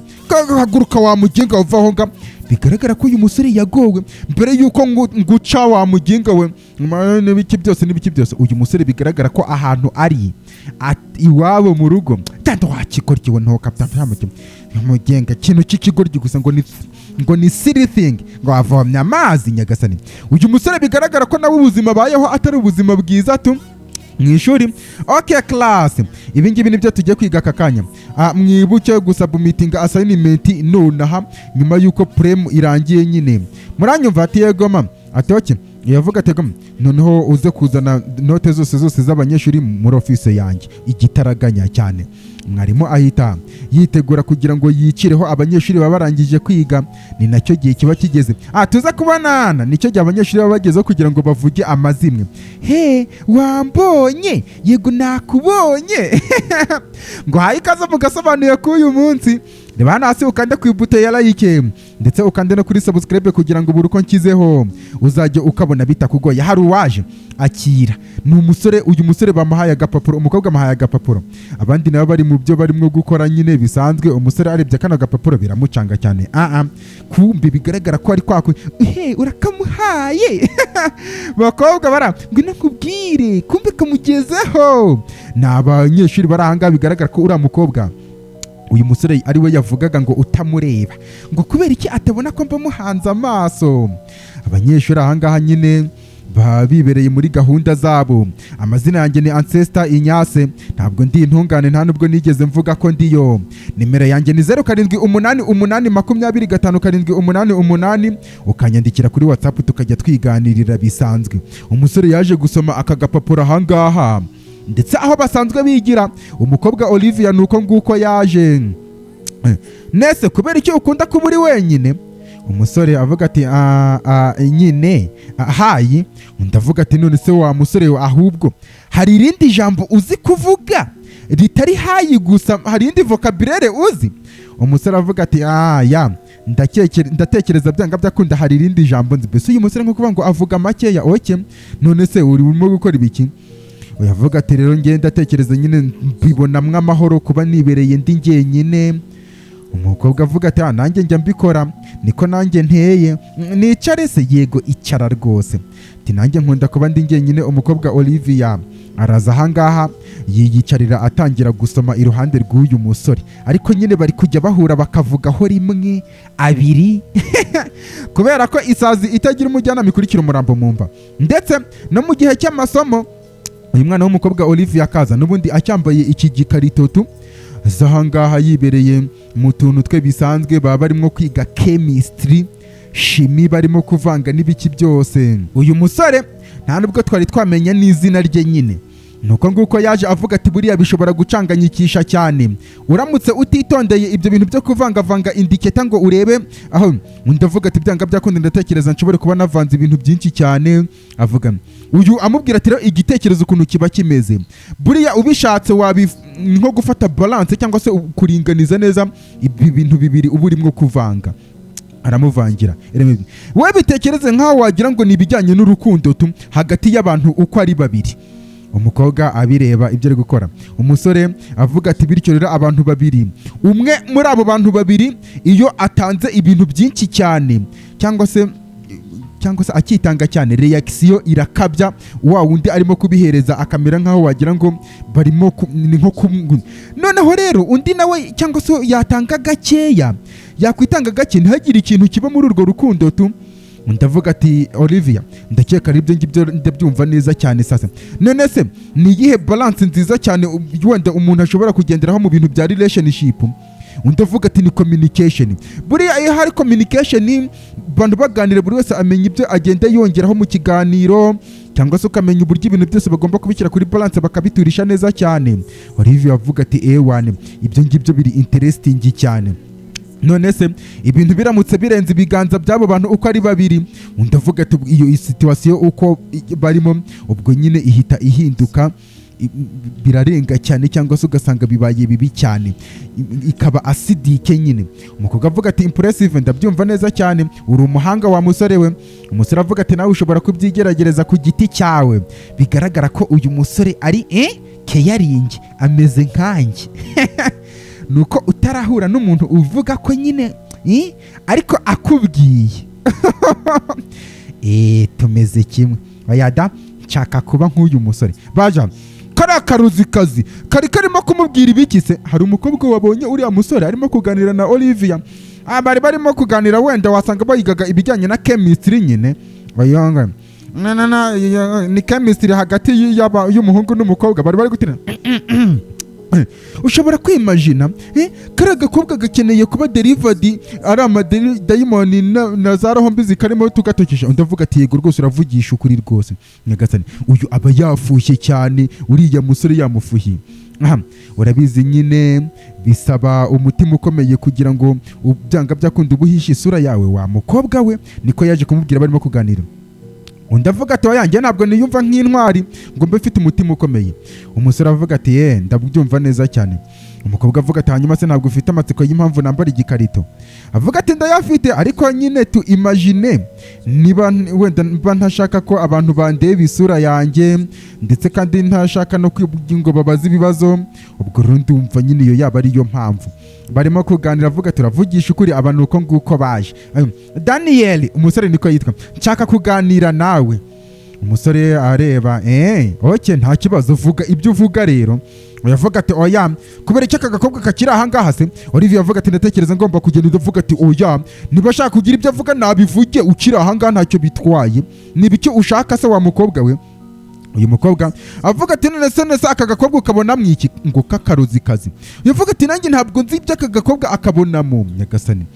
Haguruka wa muginga, uva aho nga." Bigaragara ko uyu musore yagowe. "Mbere yuko nguca wa muginga we," n'ibiki byose n'ibiki byose. Uyu musore bigaragara ko ahantu ari iwabo mu rugo, cyangwa wakigoryi we, ntoka mugenga, ikintu cy'ikigoryi gusa, ngo ni silly thing, ngo wavomye amazi. Nyagasani, uyu musore bigaragara ko nawe ubuzima abayeho atari ubuzima bwiza tu. Mu ishuri: "Okay class, ibi ngibi nibyo tugiye kwiga aka kanya. Mwibuke gusubmittinga assignment nonaha nyuma y'uko prem irangiye nyine. Muranyumva?" Ati: "Yego ma." Ati: "Okay." Yavuga ati: "Yego, noneho uze kuzana note zose zose z'abanyeshuri muri office yanjye igitaraganya cyane." Mwarimu ahita yitegura kugira ngo yicireho abanyeshuri baba barangije kwiga. Ni nacyo gihe kiba kigeze, tuza kubonana. Nicyo gihe abanyeshuri baba bagezeho kugira ngo bavuge amazimwe: "He, wambonye?" "Yego, nakubonye." Ngo haye ikaze mu gasobanuye k'uyu munsi. Reba hano hasi, ukande ku ibuto ya like, ndetse ukande no kuri subscribe, kugira ngo buri uko nshyizeho uzajya ukabona bitakugoye. Hari uwaje akira, ni umusore. Uyu musore bamuhaye agapapuro, umukobwa amuhaye agapapuro, abandi nabo bari mu byo barimo gukora nyine bisanzwe. Umusore arebye kano gapapuro biramucanga cyane. Kumbe bigaragara ko ari kwaku: "He, urakamuhaye?" Bakobwa bara ngwino nkubwire. Kumbe kamugezeho, ni abanyeshuri bari ahangaha. Bigaragara ko uriya mukobwa uyu musore ari we yavugaga ngo utamureba, ngo kubera iki atabona ko mba muhanze amaso. Abanyeshuri ahangaha nyine baba bibereye muri gahunda zabo. Amazina yanjye ni Ancestor Inyase. Ntabwo ndi intungane, nta nubwo nigeze mvuga ko ndiyo. Nimero yanjye ni 0788 25 78 88. Ukanyandikira kuri WhatsApp tukajya twiganirira bisanzwe. Umusore yaje gusoma aka gapapuro ahangaha, ndetse aho basanzwe bigira. Umukobwa Olivia ni uko nguko yaje. "Nese kubera icyo ukunda kuba uri wenyine?" Umusore avuga ati: "Ah, ah, nyine hi." Undi avuga ati: "None se wa musore we, ahubwo hari irindi jambo uzi kuvuga ritari hi gusa? Hari indi vocabulaire uzi?" Umusore avuga ati: "Ah, ya, ndatekereza byanga byakunda hari irindi jambo nzi." Mbese uyu musore nko kuvuga ngo avuga makeya. "Okay, none se urimo gukora ibiki?" Uyavuga ati: "Rero ngenda ndatekereza nyine mbibonamwo amahoro kuba nibereye ndi njyenyine." Umukobwa avuga ati: "Ah, nanjye njya mbikora, niko nanjye nteye. Nicare se?" "Yego, icara rwose." Ati: "Nanjye nkunda kuba ndi njyenyine." Umukobwa Olivia araza ahangaha yiyicarira, atangira gusoma iruhande rw'uyu musore. Ariko nyine bari kujya bahura bakavugaho rimwe, abiri, kubera ko isazi itagira umujyanama ikurikira umurambo mu mva. Ndetse no mu gihe cy'amasomo, uyu mwana w'umukobwa Olivia akaza n'ubundi acyambaye iki gikarito tu ahangaha, yibereye mu tuntu twe bisanzwe. Baba barimo kwiga chemistry, chimie, barimo kuvanga n'ibiki byose. Uyu musore nta nubwo twari twamenya n'izina rye nyine. Nuko nguko yaje avuga ati: "Buriya bishobora gucanganyikisha cyane uramutse utitondeye ibyo bintu byo kuvangavanga indicator ngo urebe aho." Undi avuga ati: "Byanga byakunda ndatekereza nshobore kuba navanze ibintu byinshi cyane." Avuga uyu amubwira ati: "Rero igitekerezo ukuntu kiba kimeze, buriya ubishatse wabi nko gufata balance cyangwa se kuringaniza neza ibi bintu bibiri uba urimo kuvanga." Aramuvangira: "We bitekereze nk'aho wagira ngo ni ibijyanye n'urukundo tu hagati y'abantu uko ari babiri." Umukobwa abireba ibyo ari gukora. Umusore avuga ati: "Bityo rero abantu babiri, umwe muri abo bantu babiri iyo atanze ibintu byinshi cyane cyangwa se akitanga cyane, reaction irakabya, wa wundi arimo kubihereza akamera nk'aho wagira ngo barimo ni nko noneho rero undi nawe cyangwa se yatanga gakeya, yakwitanga gake, ntihagire ikintu kiba muri urwo rukundo tu." Ndavuga ati: "Olivia, ndakeka ari ibyo ngibyo, ndabyumva neza cyane." Sasa none se ni iyihe balance nziza cyane wenda umuntu ashobora kugenderaho mu bintu bya relationship? Undi avuga ati: "Ni communication. Buriya iyo hari communication, abantu baganira, buri wese amenya ibyo agenda yongeraho mu kiganiro, cyangwa se ukamenya uburyo ibintu byose bagomba kubishyira kuri balance, bakabiturisha neza cyane." Olivia avuga ati: "Ewane, ibyo ngibyo biri interesting cyane. None se ibintu biramutse birenze ibiganza by'abo bantu uko ari babiri?" Undi avuga ati: "Iyo situation uko barimo, ubwo nyine ihita ihinduka, birarenga cyane, cyangwa se ugasanga bibaye bibi cyane, ikaba acidic nyine." Umukobwa avuga ati: "Impressive, ndabyumva neza cyane, uri umuhanga wa musore we." Umusore avuga ati: "Nawe ushobora kubyigerageza ku giti cyawe." Bigaragara ko uyu musore ari caring, ameze nkanjye, nuko utarahura n'umuntu uvuga ko nyine ariko akubwiye tumeze kimwe. Oya, nshaka kuba nk'uyu musore. Baja kariya karuzikazi kari karimo kumubwira ibiki se? Hari umukobwa wabonye uriya musore arimo kuganira na Olivia. Bari barimo kuganira, wenda wasanga bayigaga ibijyanye na chemistry nyine. Bayonga na na na ni chemistry hagati y'umuhungu n'umukobwa bari bari gutira. Ushobora kwimagina kariya gakobwa gakeneye kuba delivered, ari amadayimoni na za roho mbi zikarimo tugatokesha. Undi avuga ati: "Yego rwose, uravugisha ukuri rwose." Nyagasani, uyu aba yafushye cyane, uriya musore yamufuhiye. Aha urabizi nyine, bisaba umutima ukomeye kugira ngo byanga byakunda uba uhishe isura yawe, wa mukobwa we. Niko yaje kumubwira barimo kuganira. Undi avuga ati: "Oya, njye ntabwo niyumva nk'intwari ngo mbe mfite umutima ukomeye." Umusore avuga ati: "Ye, ndabyumva neza cyane." Umukobwa avuga ati: "Hanyuma se ntabwo ufite amatsiko y'impamvu nambara igikarito?" Avuga ati: "Ndayafite, ariko nyine tu imagine niba wenda mba ntashaka ko abantu bandeba isura yanjye, ndetse kandi ntashaka no kwibwira ngo babaze ibibazo." Ubwo rero ndumva nyine iyo yaba ariyo mpamvu. Barimo kuganira, avuga: "Turavugisha ukuri, abantu uko nguko baje." Ayo, Daniel, umusore niko yitwa, "Nshaka kuganira nawe." Umusore areba: "Okay, nta kibazo, vuga ibyo uvuga rero." Yavuga ati: "Oya, kubera icyo aka gakobwa kakiri ahangaha se?" Olivier avuga ati: "Ndatekereza ngomba kugenda." Undi avuga ati: "Oya, niba ashaka kugira ibyo avuga nabivuge, ukiri ahangaha ntacyo bitwaye. Niba icyo ushaka se, wa mukobwa we?" Uyu mukobwa avuga ati: "None se, nese aka gakobwa ukabonamo iki?" Ngo k'akaruzikazi. Yavuga ati: "Nanjye ntabwo nzi ibyo aka gakobwa akabonamo." Nyagasani,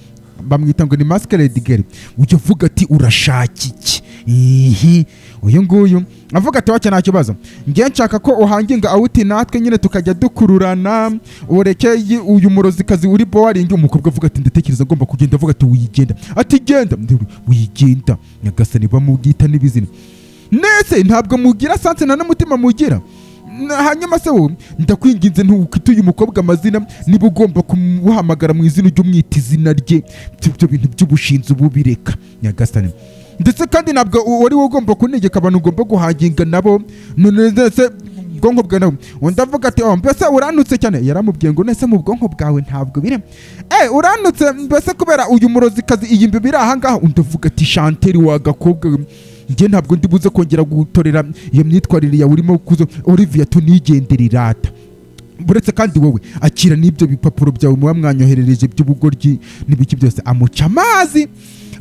bamwita ngo ni masquerade girl. Ujya avuga ati: "Urashaka iki?" Ihi, uyu nguyu avuga ati: "Wacyo nta kibazo, njye nshaka ko uhanginga out natwe nyine, tukajya dukururana, ureke uyu murozikazi uri boring." Umukobwa avuga ati: "Ndatekereza ngomba kugenda." Avuga ati: "Wigenda." Ati: "Genda." Wigenda. Nyagasani, bamubwita n'ibizina. Nese ntabwo mugira sense, nta n'umutima mugira? Hanyuma se wowe, ndakwinginze, ntukite uyu mukobwa amazina. Niba ugomba kumuhamagara mu izina, ujye umwita izina rye. Ibyo bintu by'ubushinzi ubu bireka. Nyagasani, ndetse kandi ntabwo wari wowe ugomba kuntegeka abantu ugomba guhaginga nabo. None se ubwonko bwawe nabwo? Undi avuga ati: "Oh, mbese uranutse cyane." Yaramubwiye ngo: "Nese mu bwonko bwawe ntabwo biri uranutse mbese kubera uyu murozikazi, iyi mbibi iri ahangaha?" Undi avuga ati: "Shanteri wa gakobwa we, njye ntabwo ndi buze kongera gutorera iyo myitwarire yawe urimo kuzo. Olivia, tunigendere irata buretse. Kandi wowe akira n'ibyo bipapuro byawe muba mwanyoherereje by'ubugoryi n'ibiki byose." Amuca amazi,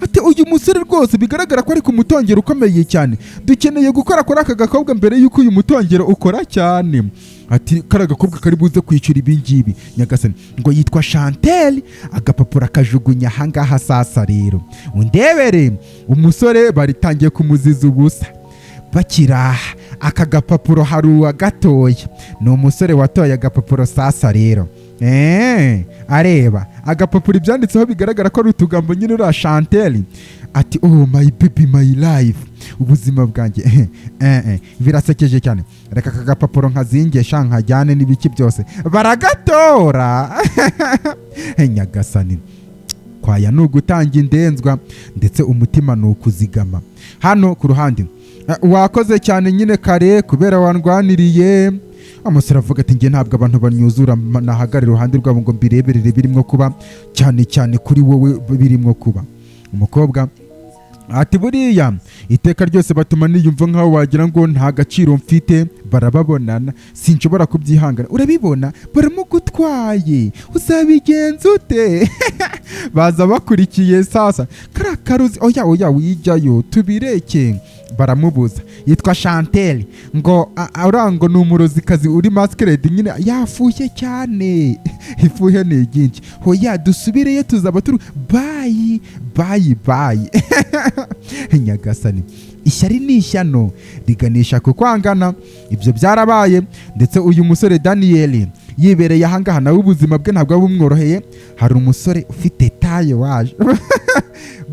ati: "Uyu musore rwose bigaragara ko ari ku mutongero ukomeye cyane. Dukeneye gukora kuri aka gakobwa mbere y'uko uyu mutongero ukora cyane." Ati: "Kariya gakobwa kari buze kwishyura ibi ngibi." Nyagasani, ngo yitwa Chantel. Agapapuro akajugunya ahangaha. Sasa rero undebere umusore, baritangiye kumuziza ubusa bakiraha aka gapapuro. Hari uwagatoye, ni umusore watoye agapapuro. Sasa rero areba agapapuro, ibyanditseho bigaragara ko ari utugambo nyine. Uriya Chantel ati: "Oh my baby, my life, ubuzima bwanjye." Birasekeje cyane. Reka aka gapapuro nkazingesha nkajyane n'ibiki byose. Baragatora. Nyagasani, kwaya ni ugutanga indenzwa, ndetse umutima ni ukuzigama. Hano ku ruhande, wakoze cyane nyine kare kubera wandwaniriye. Umusore avuga ati: "Njye ntabwo abantu banyuzura nahagarara iruhande rwabo ngo mbireberere birimo kuba, cyane cyane kuri wowe birimo kuba." Umukobwa Ati buriya iteka ryose batuma niyumva nkaho wagira ngo nta gaciro mfite. Barababonana, sinshobora kubyihangana. Urabibona, baramugutwaye, uzabigenza ute? Baza bakurikiye sasa kariya karuzi. Oya, oya, wijyayo, tubireke. Baramubuza. Yitwa Chantel, ngo uriya ngo ni umurozikazi uri masquerade nyine, yafushye cyane, ifuhe ni ryinshi. Hoya, dusubireyo, tuzaba turi bye bye bye. Nyagasani, ishyari ni ishyano riganisha ku kwangana. Ibyo byarabaye, ndetse uyu musore Daniyeli yibereye ahangaha, nawe ubuzima bwe ntabwo buba bumworoheye. Hari umusore ufite taille waje.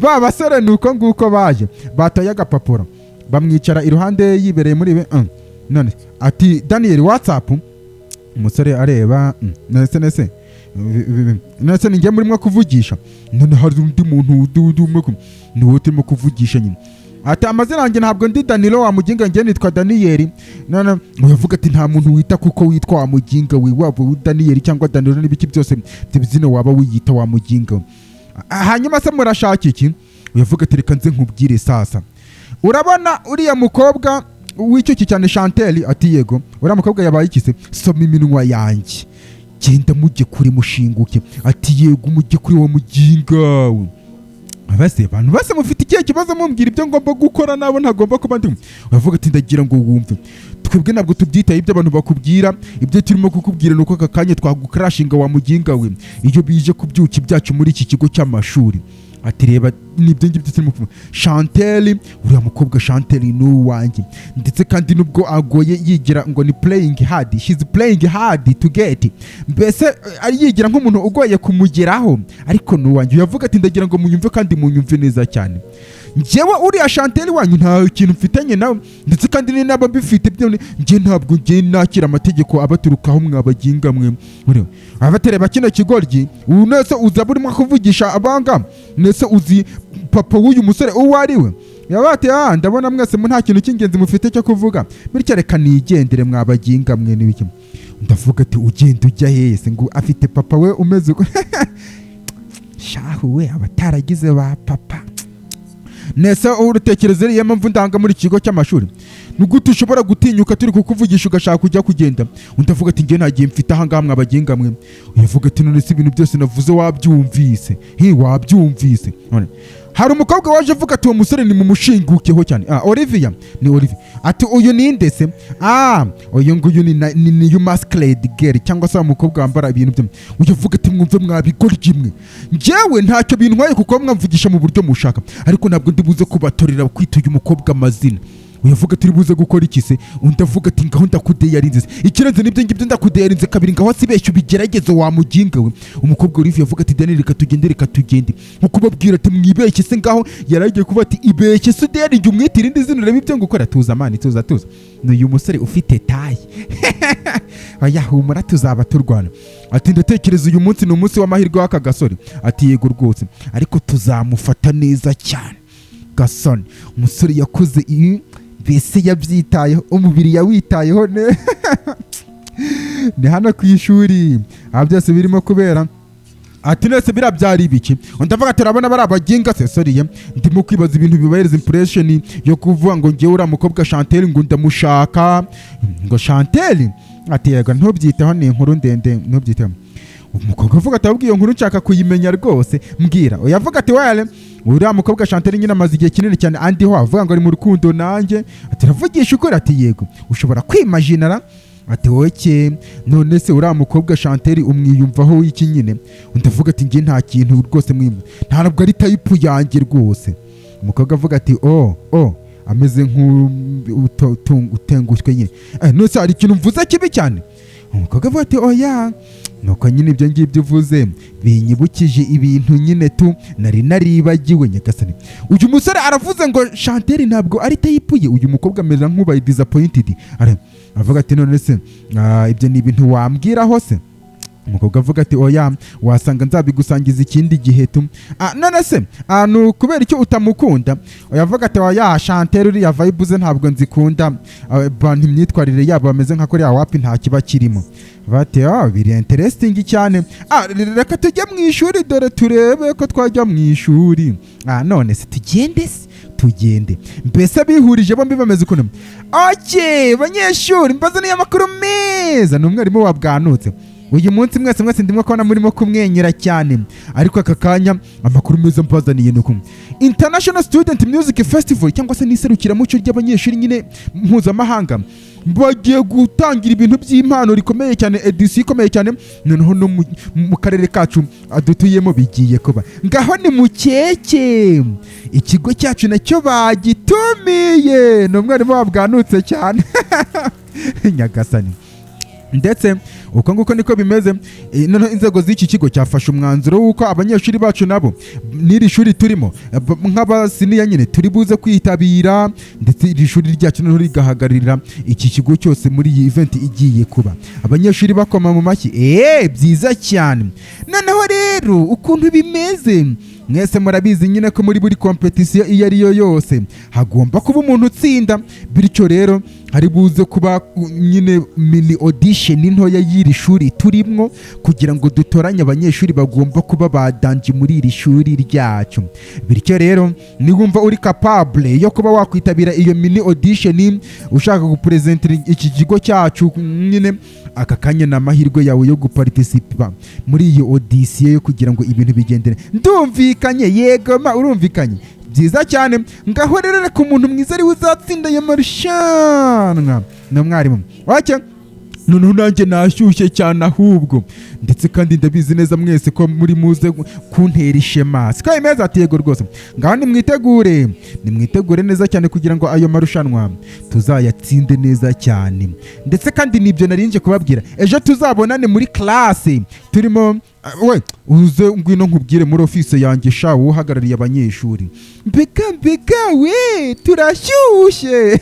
Ba basore ni uko nguko baje, batoye agapapuro, bamwicara iruhande yibereye muri be. None ati: "Daniyeli, what's up?" Umusore areba, nese nese nese ni njye murimo kuvugisha? None hari undi muntu urimo ni wowe turimo kuvugisha nyine. Ati: "Amazina yanjye ntabwo ndi Danilo wa muginga, njye nitwa Daniyeli." None uravuga ati: "Nta muntu wita kuko witwa wa muginga we, waba uri Daniyeli cyangwa Danilo n'ibiki byose, ibyo bizina waba wiyita wa muginga we." Hanyuma se murashaka iki? Uravuga ati: "Reka nze nkubwire sasa. Urabona uriya mukobwa w'icyuki cyane Chantel?" Ati: "Yego." "Uriya mukobwa yabaye iki se? Soma iminwa yanjye, genda mujye kuri mushinguke." Ati: "Yego, mujye kuri uwo muginga we." Base abantu bose mufite ikihe kibazo mumbwira ibyo ngomba gukora nabo ntagomba kuba ndimo? Uravuga ati: "Ndagira ngo wumve, twebwe ntabwo tubyitaye ibyo abantu bakubwira. Ibyo turimo kukubwira ni uko aka kanya twagukarashinga wa muginga we, iyo bije ku byuki byacu muri iki kigo cy'amashuri." Ati: "Reba, nibyo ngibyo turimo kuvuga. Chantel, uriya mukobwa Chantel ni uwanjye, ndetse kandi nubwo agoye yigira ngo ni playing hard, she's playing hard to get, mbese ari yigira nk'umuntu ugoye kumugeraho, ariko ni uwanjye." Yavuga ati: "Ndagira ngo munyumve kandi munyumve neza cyane. Njyewe uriya Chantel wanyu nta kintu mfitanye nawe, ndetse kandi ni naba mbifite byo njye ntabwo njye nakira amategeko abaturukaho mwabaginga mwe." Ureba abatereba kino kigoryi ubu, nese uza burimo kuvugisha abanga? Nese uzi papa w'uyu musore uwo ari we? Yabati: "Ah, ndabona mwese mu nta kintu cy'ingenzi mufite cyo kuvuga, bityo reka nigendere mwabaginga mwe." N'ibiki, ndavuga ati: "Ugenda ujya hehe se?" Ngo afite papa we umeze uko. Shahu we, abataragize ba papa. Nese urutekereza iriya mpamvu ndanga muri iki kigo cy'amashuri? Ni gute ushobora gutinyuka turi kukuvugisha ugashaka kujya kugenda? Undi avuga ati: "Njye nta gihe mfite ahangaha mwabaginga mwe." Uyavuga ati: "None se ibintu byose navuze wabyumvise? Hi, wabyumvise?" None hari umukobwa waje avuga ati: "Uwo musore ni mumushingukeho cyane." Ah, Olivia, ni Olivia. Ati: "Uyu ni se?" "Ah, uyu nguyu ni new masquerade girl, cyangwa se wa mukobwa wambara ibintu byo." Uyu avuga ati: "Mwumve mwabigoryi mwe, njyewe ntacyo bintwaye kuko mwamvugisha mu buryo mushaka, ariko ntabwo ndi buze kubatorera kwita uyu mukobwa amazina." Uyu avuga ati: "Uri buze gukora iki se?" Undi avuga ati: "Ngaho ndakudeyarinze se, ikirenze n'ibyo ngibyo ndakudeyarinze kabiri, ngaho sibeshya ubigerageze wa muginga we." Umukobwa Olivia avuga ati: "Daniel, reka tugende, reka tugende." Nko kubabwira ati: "Mwibeshye se." Ngaho yari agiye kuba ati: "Ibeshye se udeyaringe, umwite irindi zina, urebe ibyo ngukora." "Tuza man, tuza, tuza, ni uyu musore ufite taille." "Oya, humura, tuzaba turwana." Ati: "Ndatekereza uyu munsi ni umunsi w'amahirwe w'aka gasore." Ati: "Yego rwose, ariko tuzamufata neza cyane." Gasore, umusore yakoze ibi, mbese yabyitayeho, umubiri yawitayeho. Ni hano ku ishuri aha byose birimo kubera. Ati: "Nese biriya byari ibiki?" Undi avuga ati: "Urabona bari abaginga se? Soriye, ndimo kwibaza ibintu bibahereza impression yo kuvuga ngo ngewe uriya mukobwa Chantel ngo ndamushaka." Ngo Chantel? Ati: "Yego, ntubyiteho, ni inkuru ndende, ntubyiteho." Umukobwa avuga ati: "Ahubwo iyo nkuru nshaka kuyimenya rwose, mbwira." Uyu avuga ati: "Wale, uriya mukobwa Chantel nyine amaze igihe kinini cyane andiho, avuga ngo ari mu rukundo nanjye." Ati: "Aravugisha ukuri?" Ati: "Yego, ushobora kwimajinara." Ati: "Okay, none se uriya mukobwa Chantel umwiyumvaho iki nyine?" Undi avuga ati: "Njye nta kintu rwose mwiyumva, ntabwo ari type yanjye rwose." Umukobwa avuga ati: Oh, ameze nk'utengushywe nyine. "None se hari ikintu mvuze kibi cyane?" Umukobwa avuga ati: "Oya, nuko nyine ibyo ngibyo uvuze binyibukije ibintu nyine tu nari naribagiwe." Nyagasani, uyu musore aravuze ngo Chantel ntabwo ari type ye. Uyu mukobwa ameze nk'ubaye disappointed. Avuga ati: "None se ibyo ni ibintu wambwiraho se?" Umukobwa avuga ati: "Oya, wasanga nzabigusangiza ikindi gihe tu." "None se ni ukubera icyo utamukunda?" Oya, avuga ati: "Oya, Chantel uriya vibe ze ntabwo nzikunda. Abantu imyitwarire yabo bameze nka kuriya, wapi, nta kiba kirimo." Bati: "Ah, biri interesting cyane. Reka tujye mu ishuri dore turebe ko twajya mu ishuri." "None se tugende se?" Tugende. Mbese bihurije bombi bameze ukuntu. Okay, banyeshuri, mbazaniye amakuru meza. Ni umwarimu wabwanutse uyu munsi. Mwese mwese ndimo kubona murimo kumwenyura cyane, ariko aka kanya amakuru meza mbazaniye ni uku: International Student Music Festival, cyangwa se n'iserukiramuco ry'abanyeshuri nyine mpuzamahanga, bagiye gutangira ibintu by'impano rikomeye cyane, edisiyo ikomeye cyane. Noneho no mu karere kacu dutuyemo bigiye kuba. Ngaho ni mukeke, ikigo cyacu nacyo bagitumiye. Ni umwarimu wabwanutse cyane, nyagasani. Ndetse uko nguko niko bimeze. Noneho inzego z'iki kigo cyafashe umwanzuro w'uko abanyeshuri bacu nabo n'iri shuri turimo nk'abasiniya nyine turi buze kwitabira, ndetse iri shuri ryacu noneho rigahagararira iki kigo cyose muri iyi event igiye kuba. Abanyeshuri bakoma mu mashyi. Eee, byiza cyane. Noneho rero ukuntu bimeze, mwese murabizi nyine ko muri buri kompetisiyo iyo ari yo yose hagomba kuba umuntu utsinda. Bityo rero hari buze kuba nyine mini audition ntoya y'iri shuri turimwo, kugira ngo dutoranye abanyeshuri bagomba kuba badanje muri iri shuri ryacu. Bityo rero niwumva uri capable yo kuba wakwitabira iyo mini audition, ushaka gupresentira iki kigo cyacu nyine, aka kanya ni amahirwe yawe yo guparticipa muri iyo audition yo kugira ngo ibintu bigendere. Ndumvikanye? Yego ma, urumvikanye byiza cyane. Ngaho rero reka umuntu mwiza ariwe uzatsinda ayo marushanwa. Ni umwarimu wake. Noneho nanjye nashyushye cyane ahubwo, ndetse kandi ndabizi neza mwese ko muri muze kuntera ishema. Siko bimeze? Ati yego rwose. Ngaho nimwitegure, nimwitegure neza cyane kugira ngo ayo marushanwa tuzayatsinde neza cyane. Ndetse kandi nibyo nari nje kubabwira. Ejo tuzabonane muri classe turimo. We uze, ngwino nkubwire muri office yanjye sha, wowe uhagarariye abanyeshuri. Mbega mbega we, turashyushye!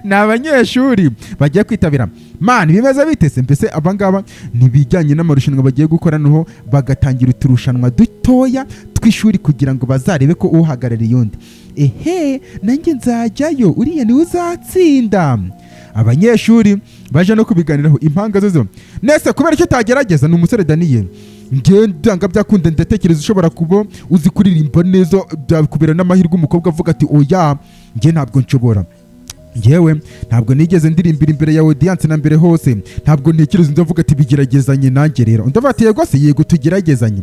Ni abanyeshuri bagiye kwitabira. Man, bimeze bite se? Mbese abangaba ni ibijyanye n'amarushanwa bagiye gukora, noneho bagatangira uturushanwa dutoya tw'ishuri kugira ngo bazarebe ko uhagarariye undi. Ehe, nanjye nzajyayo, uriya niwe uzatsinda. Abanyeshuri baje no kubiganiraho impanga zo nese kubera icyo utagerageza. Ni umusore Daniel. Ngenda byakunda, ndatekereza ushobora kuba uzi kuririmba neza, byakubera n'amahirwe. Umukobwa avuga ati oya, njye ntabwo nshobora, njyewe ntabwo nigeze ndirimbira imbere ya audience na mbere hose, ntabwo ntekereza. Undi avuga ati bigeragezanye nanjye rero. Undi avuga ati yego se, yego tugeragezanye.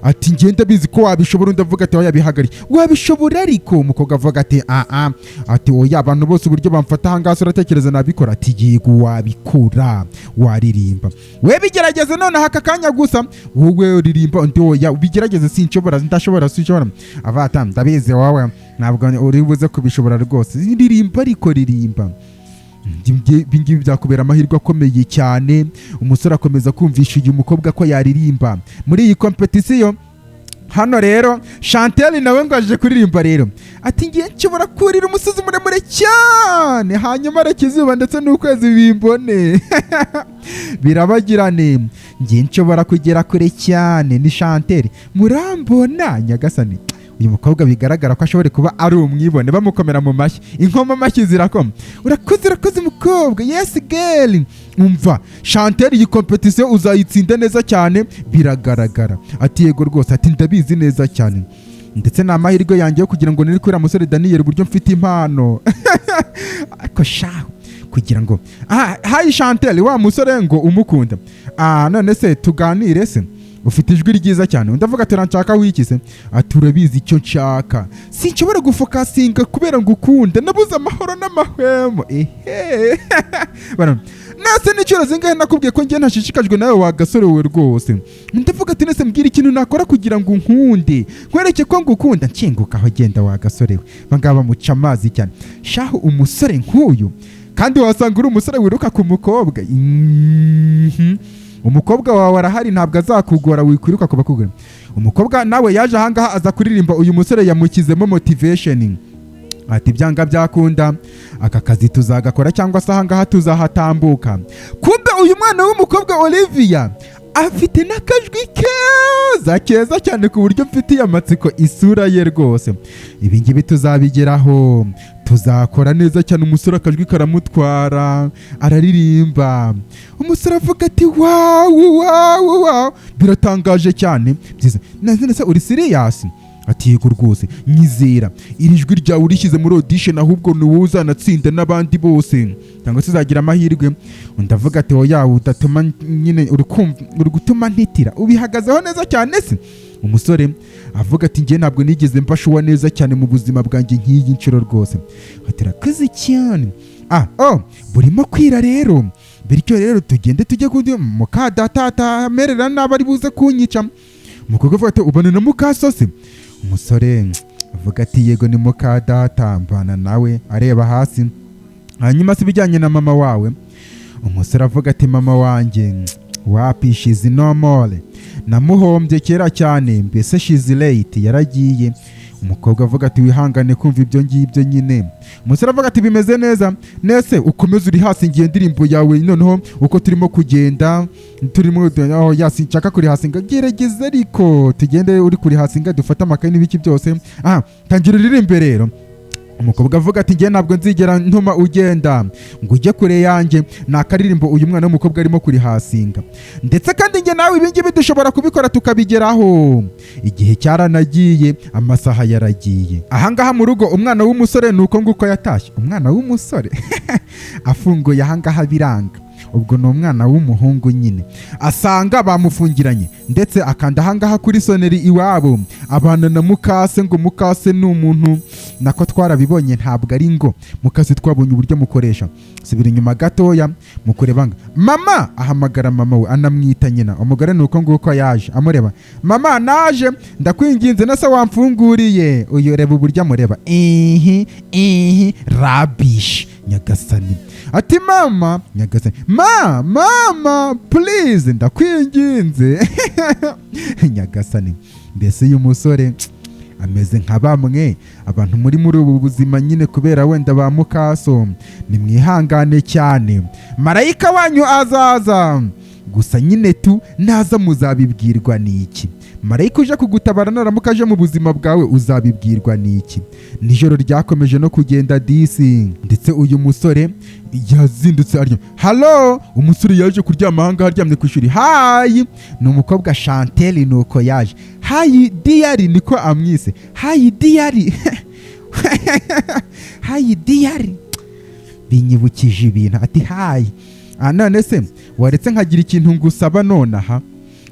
Ati ngenda bizi ko wabishobora. Undi avuga ati oya, bihagarike, wabishobora. Ariko umukobwa avuga ati ah ah, ati oya, abantu bose uburyo bamfata ahangaha se uratekereza nabikora? Ati yego wabikora, waririmba we, bigerageze nonaha aka kanya gusa, wowe uririmba. Undi oya, bigerageze, sinshobora, ndashobora, sinshobora. Avata ndabizi, wowe ntabwo uri buze kubishobora rwose, ririmba ariko, ririmba. Ibi ngibi byakubera amahirwe akomeye cyane. Umusore akomeza kumvisha uyu mukobwa ko yaririmba muri iyi kompetisiyo. Hano rero Chantel nawe ngo aje kuririmba rero. Ati ngiye nshobora kurira umusozi muremure cyane, hanyuma areka izuba ndetse n'ukwezi bimbone birabagirane. Ngiye nshobora kugera kure cyane. Ni Chantel, murambona nyagasani. Uyu mukobwa bigaragara ko ashobora kuba ari umwibone. Bamukomera mu mashyi, inkoma amashyi zirakoma. Urakoze, urakoze mukobwa, yes girl. Umva Chantel, iyi kompetisiyo uzayitsinda neza cyane biragaragara. Ati yego rwose, ati ndabizi neza cyane, ndetse ni amahirwe yanjye yo kugira ngo niri kuriya musore Daniel uburyo mfite impano. Ariko shahu kugira ngo ah, hi Chantel, wa musore ngo umukunda. Ah, none se tuganire se? Ufite ijwi ryiza cyane. Undi avuga ati uranshaka wiki se? Ati urabizi icyo nshaka, sinshobora gufocusinga kubera ngo ukunda, nabuze amahoro n'amahwemo. Ehe. Nase n'inshuro zingahe nakubwiye ko njye ntashishikajwe nawe wa gasore we rwose? Ndavuga ati nese mbwira ikintu nakora kugira ngo unkunde, nkwereke ko ngukunda. Nshinguka aho, genda wa gasore we. Bangaba bamuca amazi cyane shahu. Umusore nk'uyu kandi wasanga uri umusore wiruka ku mukobwa. Umukobwa wawe arahari, ntabwo azakugora, wikwiruka ku bakugora. Umukobwa nawe yaje ahangaha aza kuririmba. Uyu musore yamushyizemo motivation, ati byanga byakunda aka kazi tuzagakora, cyangwa se ahangaha tuzahatambuka. Kumbe uyu mwana w'umukobwa Olivia afite n'akajwi keza keza cyane, ku buryo mfitiye amatsiko isura ye rwose. Ibi ngibi tuzabigeraho, tuzakora neza cyane. Umusore akajwi karamutwara, araririmba. Umusore avuga ati wow, wow, wow, biratangaje cyane, byiza. Nese uri serious? Ati: "Yego rwose, nyizera, iri jwi ryawe urishyize muri audition, ahubwo ni wowe uzanatsinda n'abandi bose, cyangwa se uzagira amahirwe." Undi avuga ati: "Oya, udatuma nyine, uri kumva uri gutuma ntitira. Ubihagazeho neza cyane se?" Umusore avuga ati: "Njye ntabwo nigeze mbashuwa neza cyane mu buzima bwanjye nk'iyi nshuro rwose." Ati: "Urakoze cyane. Ah, oh, burimo kwira rero, bityo rero tugende tujye kuri muka data amerera nabi, ari buze kunyica." Umukobwa avuga ati: "Ubona na mukaso se?" Umusore avuga ati: "Yego, ni muka data mbana nawe." Areba hasi. "Hanyuma se ibijyanye na mama wawe?" Umusore avuga ati: "Mama wanjye wapi, she's no more, namuhombye kera cyane, mbese she's late, yaragiye." Umukobwa avuga ati: "Wihangane kumva ibyo ngibyo nyine." Umusore avuga ati: "Bimeze neza nese, ukomeze uri hasi ngiye indirimbo yawe." Noneho uko turimo kugenda turimo, oh, yasi nshaka kuri hasinga, gerageza ariko tugende uri kuri hasinga, dufate amakaye n'ibiki byose. Aha tangira uririmbe rero. Umukobwa avuga ati: "Njye ntabwo nzigera ntuma ugenda ngo ujye kure yanjye." Ni akaririmbo uyu mwana w'umukobwa arimo kurihasinga, ndetse kandi njye nawe ibingibi dushobora kubikora tukabigeraho. Igihe cyaranagiye, amasaha yaragiye. Ahangaha mu rugo umwana w'umusore ni uko nguko yatashye. Umwana w'umusore afunguye ahangaha biranga, ubwo ni umwana w'umuhungu nyine, asanga bamufungiranye, ndetse akanda ahangaha kuri sonnerie iwabo. Abana na mukase, ngo mukase ni umuntu nako twarabibonye, ntabwo ari ngo mukase, twabonye uburyo mukoresha. Subira inyuma gatoya mu kureba ngo mama, ahamagara mama we, anamwita nyina. Umugore ni uko nguko yaje amureba: "Mama, naje, ndakwinginze, na se wamfunguriye?" Uyu reba uburyo amureba, ihi ihi, rubbish. Nyagasani ati: "Mama, nyagasani, ma mama, please, ndakwinginze, nyagasani." Mbese uyu musore ameze nka bamwe abantu muri ubu buzima nyine, kubera wenda ba mukaso. Nimwihangane cyane, marayika wanyu azaza gusa nyine tu, naza muzabibwirwa n'iki? Marayika uje kugutabara naramuka aje mu buzima bwawe, uzabibwirwa n'iki? Nijoro ryakomeje no kugenda disi, ndetse uyu musore yazindutse aryamye. Halo, umusore yaje kuryama ahangaha, aryamye ku ishuri. Hi, ni umukobwa Chantel, nuko yaje. "Hi dear," niko amwise. "Hi dear, hi dear," binyibukije ibintu. Ati: "Hi. Ah, none se waretse nkagira ikintu ngusaba nonaha?"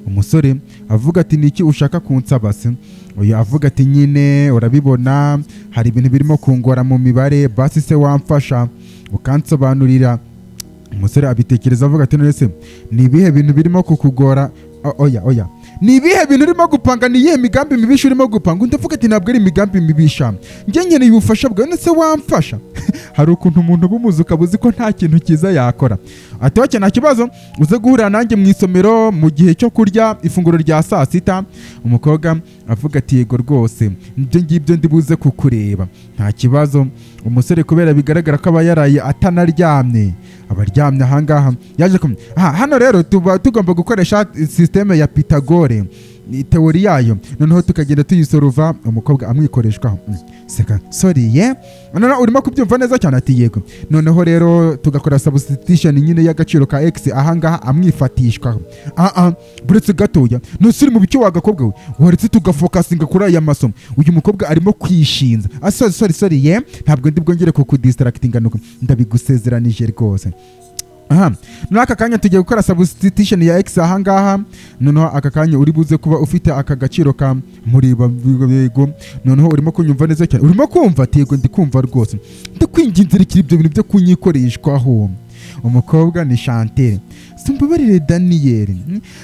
Umusore avuga ati: "Niki ushaka kunsaba se?" Uyu avuga ati: "Nyine urabibona, hari ibintu birimo kungora mu mibare, basi se wamfasha ukansobanurira?" Umusore abitekereza, avuga ati: "None se ni ibihe bintu birimo kukugora? Oya oya, ni ibihe bintu urimo gupanga? Ni iyihe migambi mibisha urimo gupanga?" Undi avuga ati: "Ntabwo ari imigambi mibisha, njye nkeneye ubufasha bwawe. None se wamfasha?" Hari ukuntu umuntu uba umuzi ukaba uzi ko nta kintu cyiza yakora. Ati: "Okay, nta kibazo, uze guhurira nanjye mu isomero mu gihe cyo kurya ifunguro rya saa sita." Umukobwa avuga ati: "Yego rwose, ibyo ngibyo ndi buze kukureba, nta kibazo." Umusore, kubera bigaragara ko aba yaraye atanaryamye, aba aryamye ahangaha, yaje kumenya aha. Hano rero tuba tugomba gukoresha système ya Pythagore, théorie yayo, noneho tukagenda tuyisoruva. Umukobwa amwikoreshwaho. Seka, sorry ye, noneho urimo kubyumva neza cyane? Ati: "Yego." Noneho rero tugakora substitution nyine y'agaciro ka x ahangaha, amwifatishwaho. Ah ah, buretse gatoya, nuse uri mu biki wa gakobwa we? Waretse tugafokasinga kuri aya masomo? Uyu mukobwa arimo kwishinza. Ah, sorry, sorry, sorry ye, ntabwo ndi bwongere kukudistractinga, nuko ndabigusezeranije rwose. Aha muri aka kanya tugiye gukora substitution ya x ahangaha. Noneho aka kanya uri buze kuba ufite aka gaciro ka mureba. Yego, noneho urimo kunyumva neza cyane? Urimo kumva? Ati: "Yego, ndi kumva rwose." "Ndakwinginze, rekera ibyo bintu byo kunyikoreshwaho." Umukobwa ni Chantel. "Simbabarire Daniel,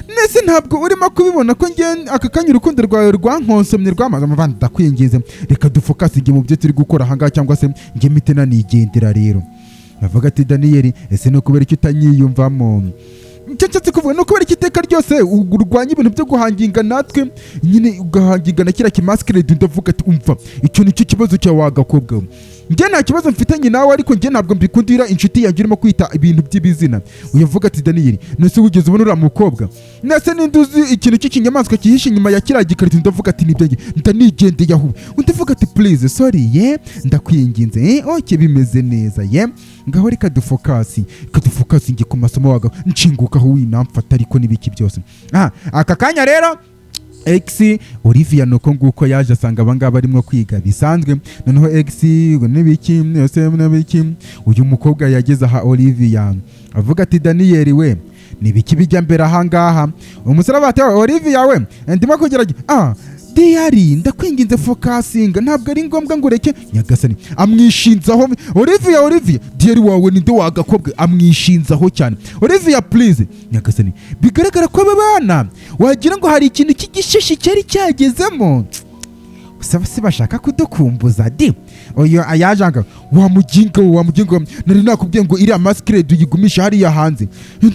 nese ntabwo urimo kubibona ko nge aka kanya urukundo rwawe rwankonsomye, rwamaze amavandi? Ndakwinginze, reka dufokasinge mu byo turi gukora ahangaha, cyangwa se nge mpite nanigendera rero." Bavuga ati: "Daniyeli, ese ni ukubera icyo utanyiyumvamo? Icyo nshatse kuvuga ni ukubera iki iteka ryose urwanya ibintu byo guhanginga natwe nyine, ugahanginga na kiriya kimasikiredi?" Ndavuga ati: "Umva, icyo nicyo kibazo cyawe wa gakobwa we. Njye nta kibazo mfitanye nawe, ariko njye ntabwo mbikundira inshuti yanjye urimo kwita ibintu by'ibizina." Uyavuga ati: "Daniyeli, nese wigeze ubona uriya mukobwa? Nese ninde uzi ikintu cy'ikinyamaswa cyihishe inyuma ya kiriya gikarito?" Ndavuga ati: "Nibyo, njye ndanigendeye aho." Undi avuga ati: "Please, sorry ye, ndakwinginze. Okay, bimeze neza ye, ngaho reka dufokasi, reka dufokasi njye ku masomo waga nshingukaho, winamfata ariko n'ibiki byose." Ah, aka kanya rero Ex Olivia nuko nguko yaje asanga abangaba barimo kwiga bisanzwe. Noneho ex ngo n'ibiki yose n'ibiki, uyu mukobwa yageze aha, Olivia avuga ati: "Daniel we, nibiki bijya mbere ahangaha?" Umusore ati: "Olivia we, ndimo kugerageza." "Ah, diyari, ndakwinginze, focusinga, ntabwo ari ngombwa ngo ureke." Nyagasani, amwishinzaho Olivia. "Olivia, diyari wawe ninde wagakobwa?" Amwishinzaho cyane. "Olivia, please." Nyagasani, bigaragara ko aba bana wagira ngo hari ikintu cy'igishishi cyari cyagezemo. Gusa se bashaka kudukumbuza di. Uyu ayajanga: "Wa muginga we, wa muginga we, nari nakubwiye ngo iriya masquerade uyigumisha hariya hanze."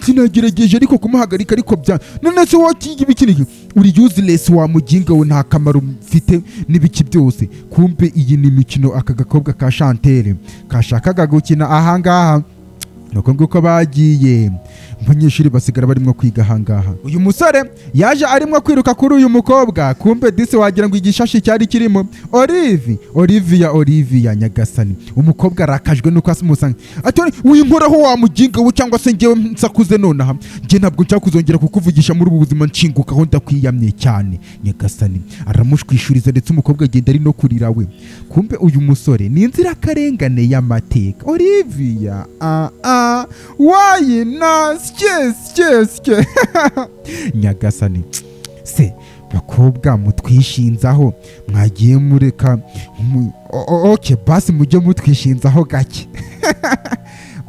"Sinagerageje ariko kumuhagarika, ariko bya none se wowe ibiki niki? Uri useless, wa muginga we, nta kamaro mfite n'ibiki byose." Kumbe iyi ni imikino aka gakobwa ka Chantel kashakaga gukina ahangaha. Nuko nguko bagiye, abanyeshuri basigara barimo kwiga ahangaha. Uyu musore yaje arimo kwiruka kuri uyu mukobwa. Kumbe disi wagira ngo igishashi cyari kirimo Olive, Olivia, Olivia. Nyagasani, umukobwa arakajwe nuko amusanga, ati: "Winkoraho, wa muginga we, cyangwa se njyewe nsakuze nonaha. Njye ntabwo nshaka kuzongera kukuvugisha muri ubu buzima. Nshingukaho, ndakwiyamye cyane." Nyagasani, aramushwishuriza, ndetse umukobwa agenda ari no kurira we. Kumbe uyu musore ni inzirakarengane y'amateka. Olivia, ah ah, wayi na sye sye sye. Nyagasani se, bakobwa mutwishinzaho, mwagiye mureka okay, basi mujye mutwishinzaho gake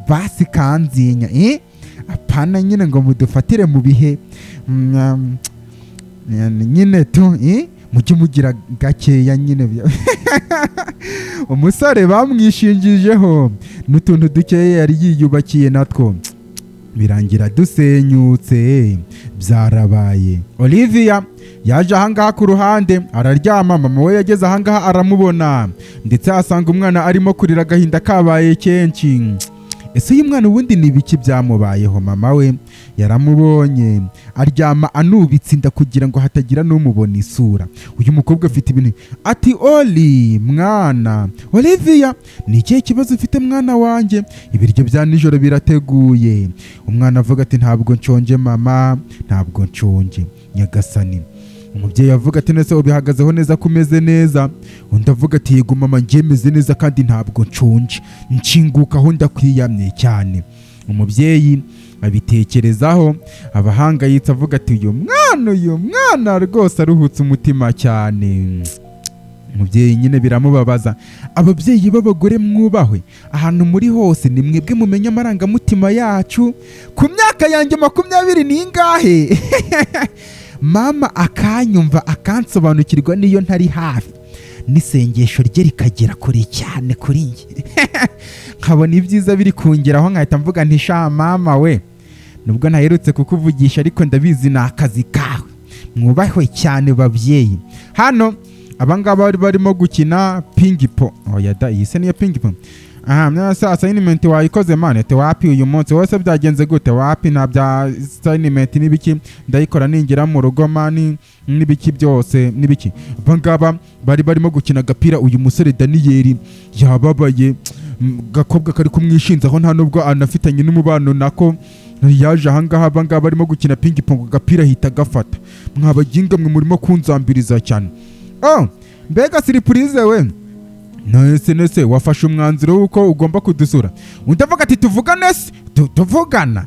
basi, kanzinya, eh? Apana nyine ngo mudufatire mu bihe nyine tu, eh? Mujye mugira gakeya nyine. Umusore bamwishingijeho n'utuntu dukeya yari yiyubakiye, natwo birangira dusenyutse. Byarabaye. Olivia yaje ahangaha ku ruhande araryama. Mama we yageze ahangaha aramubona, ndetse asanga umwana arimo kurira, agahinda kabaye kenshi. Ese uyu mwana ubundi ni ibiki byamubayeho? Mama we yaramubonye aryama anubitse inda kugira ngo hatagira n'umubona isura. Uyu mukobwa afite ibintu, ati: "Oli mwana, Olivia, ni ikihe kibazo ufite, mwana wanjye? Ibiryo bya nijoro birateguye." Umwana avuga ati: "Ntabwo nshonje, mama, ntabwo nshonje." Nyagasani, umubyeyi avuga ati: "Nese ubihagazeho neza ko umeze neza?" Undi avuga ati: "Yego mama, njye meze neza kandi ntabwo nshonje, nshingukaho, ndakwiyamye cyane." Umubyeyi abitekerezaho, abahangayitse, avuga ati: "Uyu mwana, uyu mwana rwose aruhutse umutima cyane." Umubyeyi nyine biramubabaza. Ababyeyi b'abagore mwubahwe ahantu muri hose, ni mwebwe mumenya amarangamutima yacu. Ku myaka yanjye 20 n'ingahe, mama akanyumva, akansobanukirwa n'iyo ntari hafi, n'isengesho rye rikagera kure cyane kuri njye, nkabona ibyiza biri kungeraho, nkahita mvuga nti: "Sha mama we, nubwo ntaherutse kukuvugisha, ariko ndabizi ni akazi kawe." Mwubahwe cyane, babyeyi. Hano abangaba bari barimo gukina ping-pong. Oya da, iyi se niyo ping-pong? Aha mwese, assignment wayikoze, man? Ati: "Wapi, uyu munsi wose byagenze gute? Wapi, nta bya assignment n'ibiki, ndayikora ningira mu rugo, man, n'ibiki byose n'ibiki." Abangaba bari barimo gukina agapira. Uyu musore Daniyeli yababaye. Gakobwa kari kumwishinzaho, nta nubwo anafitanye n'umubano nako. Yaje ahangaha, abangaba barimo gukina ping pong, agapira ahita agafata. "Mwabaginga mwe, murimo kunzambiriza cyane. Oh, mbega surprise we! Nese nese wafashe umwanzuro w'uko ugomba kudusura?" Undi avuga ati: "Tuvugane se? Tuvugana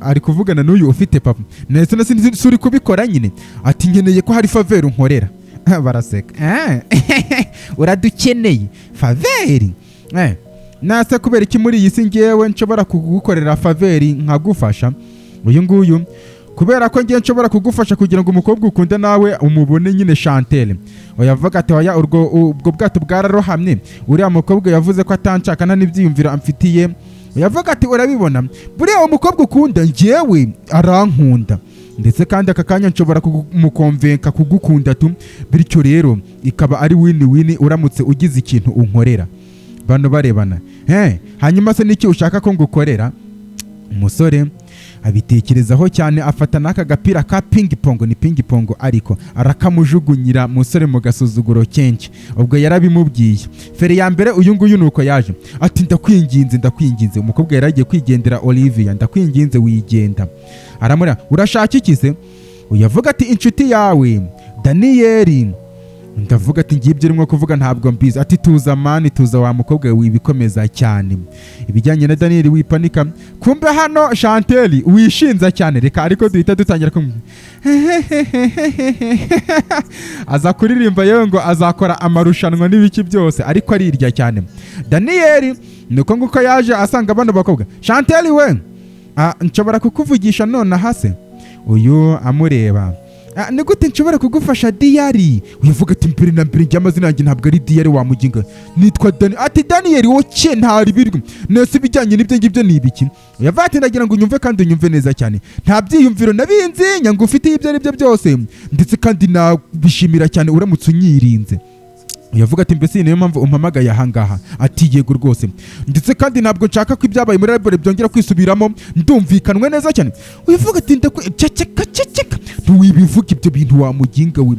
ari kuvugana n'uyu ufite papa. Nese nese si uri kubikora nyine?" Ati: "Nkeneye ko hari faveur unkorera." Baraseka. "Eh, uradukeneye faveur? Eh, nase kubera iki muri iyi si ngewe nshobora kugukorera faveur nkagufasha?" Uyu nguyu: "Kubera ko ngewe nshobora kugufasha kugira ngo umukobwa ukunda nawe umubone nyine, Chantel." Oya, avuga ati: "Oya, urwo ubwo bwato bwararohamye. Uriya mukobwa yavuze ko atanshaka, nta n'ibyiyumviro amfitiye." Yavuga ati: "Urabibona, buriya uwo mukobwa ukunda ngewe arankunda, ndetse kandi aka kanya nshobora kumuconvinca kugukunda tu. Bityo rero ikaba ari win win uramutse ugize ikintu unkorera." Bano barebana. "He, hanyuma se niki ushaka ko ngukorera?" Umusore abitekerezaho cyane, afata n'aka gapira ka ping pong, ni ping pong ariko, arakamujugunyira musore mu gasuzuguro kenshi. Ubwo yarabimubwiye feri ya mbere. Uyu nguyu nuko yaje ati: "Ndakwinginze, ndakwinginze." Umukobwa yari agiye kwigendera. "Olivia, ndakwinginze, wigenda." Aramureba: "Urashaka iki se?" Uyu avuga ati: "Inshuti yawe Daniyeli. Ndavuga ati: "Ngiye, ibyo urimo kuvuga ntabwo mbizi." Ati: "Tuza man, tuza wa mukobwa we, wibikomeza cyane ibijyanye na Daniyeli, wipanika." Kumbe hano Shanteli wishinza cyane, reka ariko duhita dutangira kumva aza kuririmba, yewe ngo azakora amarushanwa n'ibiki byose, ariko arirya cyane. Daniyeli nuko nguko yaje asanga bano bakobwa. "Shanteli we, nshobora kukuvugisha nonaha se?" Uyu amureba. "Ni gute nshobora kugufasha, diyari?" Uyavuga ati: "Mbere na mbere, njye amazina yanjye ntabwo ari diyari wa muginga, nitwa Dani." Ati: "Daniyeli, woke ntari birwi nese, ibijyanye n'ibyo ngibyo ni ibiki?" Uyavuga ati: "Ndagira ngo unyumve kandi unyumve neza cyane. Nta byiyumviro nabinzi nyanga ufite ibyo ari byo byose, ndetse kandi nabishimira cyane uramutse unyirinze." Yavuga ati: "Mbese iyi niyo mpamvu umpamagaye ahangaha?" Ati: "Yego rwose, ndetse kandi ntabwo nshaka ko ibyabaye muri library byongera kwisubiramo. Ndumvikanwe neza cyane?" Uyavuga ati: "Ndakwe, ceceka, ceceka, ntiwibivuga ibyo bintu wa muginga we.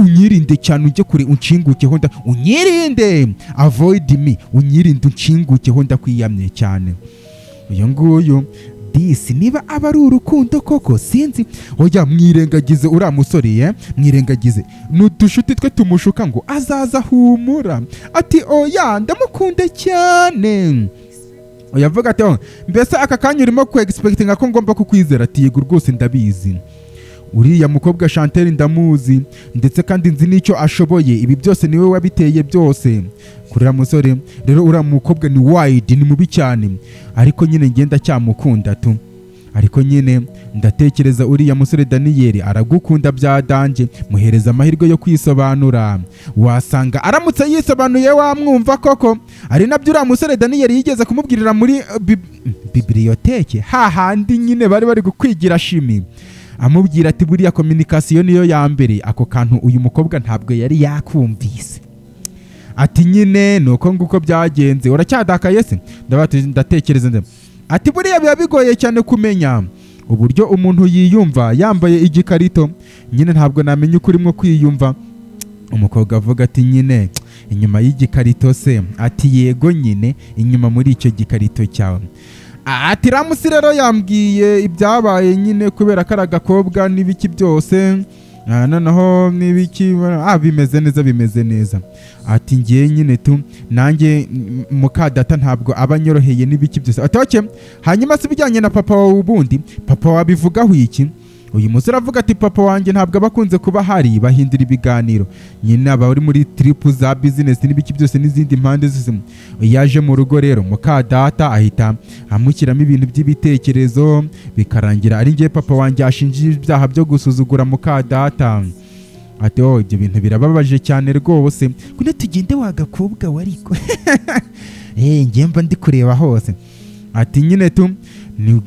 Unyirinde cyane, ujye kure, unshingukeho, nda unyirinde, avoid me, unyirinde, unshingukeho, ndakwiyamye cyane." Uyu nguyu disi niba aba ari urukundo koko sinzi. Oya, mwirengagize uriya musore ye, mwirengagize, ni udushuti twe tumushuka ngo azaza humura. Ati: "Oya, ndamukunda cyane." Yavuga ati: "Oh, mbese aka kanya urimo ku expectinga ko ngomba kukwizera?" Ati: "Yego rwose, ndabizi, uriya mukobwa Chantel ndamuzi, ndetse kandi nzi n'icyo ashoboye. Ibi byose niwe wabiteye byose kuri uriya musore. Rero uriya mukobwa ni wide, ni mubi cyane, ariko nyine ngenda cyamukunda tu. Ariko nyine ndatekereza uriya musore Daniyeli aragukunda bya danger. Muhereza amahirwe yo kwisobanura, wasanga aramutse yisobanuye wamwumva koko." Ari nabyo uriya musore Daniyeli yigeze kumubwirira muri bibliothèque, hahandi nyine bari bari kukwigira chimie, amubwira ati: "Buriya communication niyo ya mbere." Ako kantu uyu mukobwa ntabwo yari yakumvise. Ati: "Nyine ni uko nguko byagenze. Uracyadakaye se?" Ndatekereza ati: "Buriya biba bigoye cyane kumenya uburyo umuntu yiyumva yambaye igikarito. Nyine ntabwo namenya uko urimo kwiyumva." Umukobwa avuga ati: "Nyine inyuma y'igikarito se?" Ati: "Yego nyine, inyuma muri icyo gikarito cyawe." Ati: "Ramusi rero yambwiye ibyabaye nyine kubera ko ari agakobwa n'ibiki byose. Noneho n'ibiki, bimeze neza, bimeze neza." Ati: "Ngiye nyine tu nanjye muka data ntabwo aba anyoroheye n'ibiki byose." Ati: "Okay, hanyuma se ibijyanye na papa wawe, ubundi papa wabivugaho iki?" Uyu musore avuga ati: "Papa wanjye ntabwo aba akunze kuba ahari." Bahindura ibiganiro nyine, aba ari muri trip za business n'ibiki byose n'izindi mpande zose. Iyo aje mu rugo rero, muka data ahita amushyiramo ibintu by'ibitekerezo, bikarangira ari ngiye papa wanjye ashinja ibyaha byo gusuzugura muka data. Ati: "Oh, ibyo bintu birababaje cyane rwose. Ngwino tugende wa gakobwa we." Ariko njye mba ndi kureba hose. Ati: "Nyine tu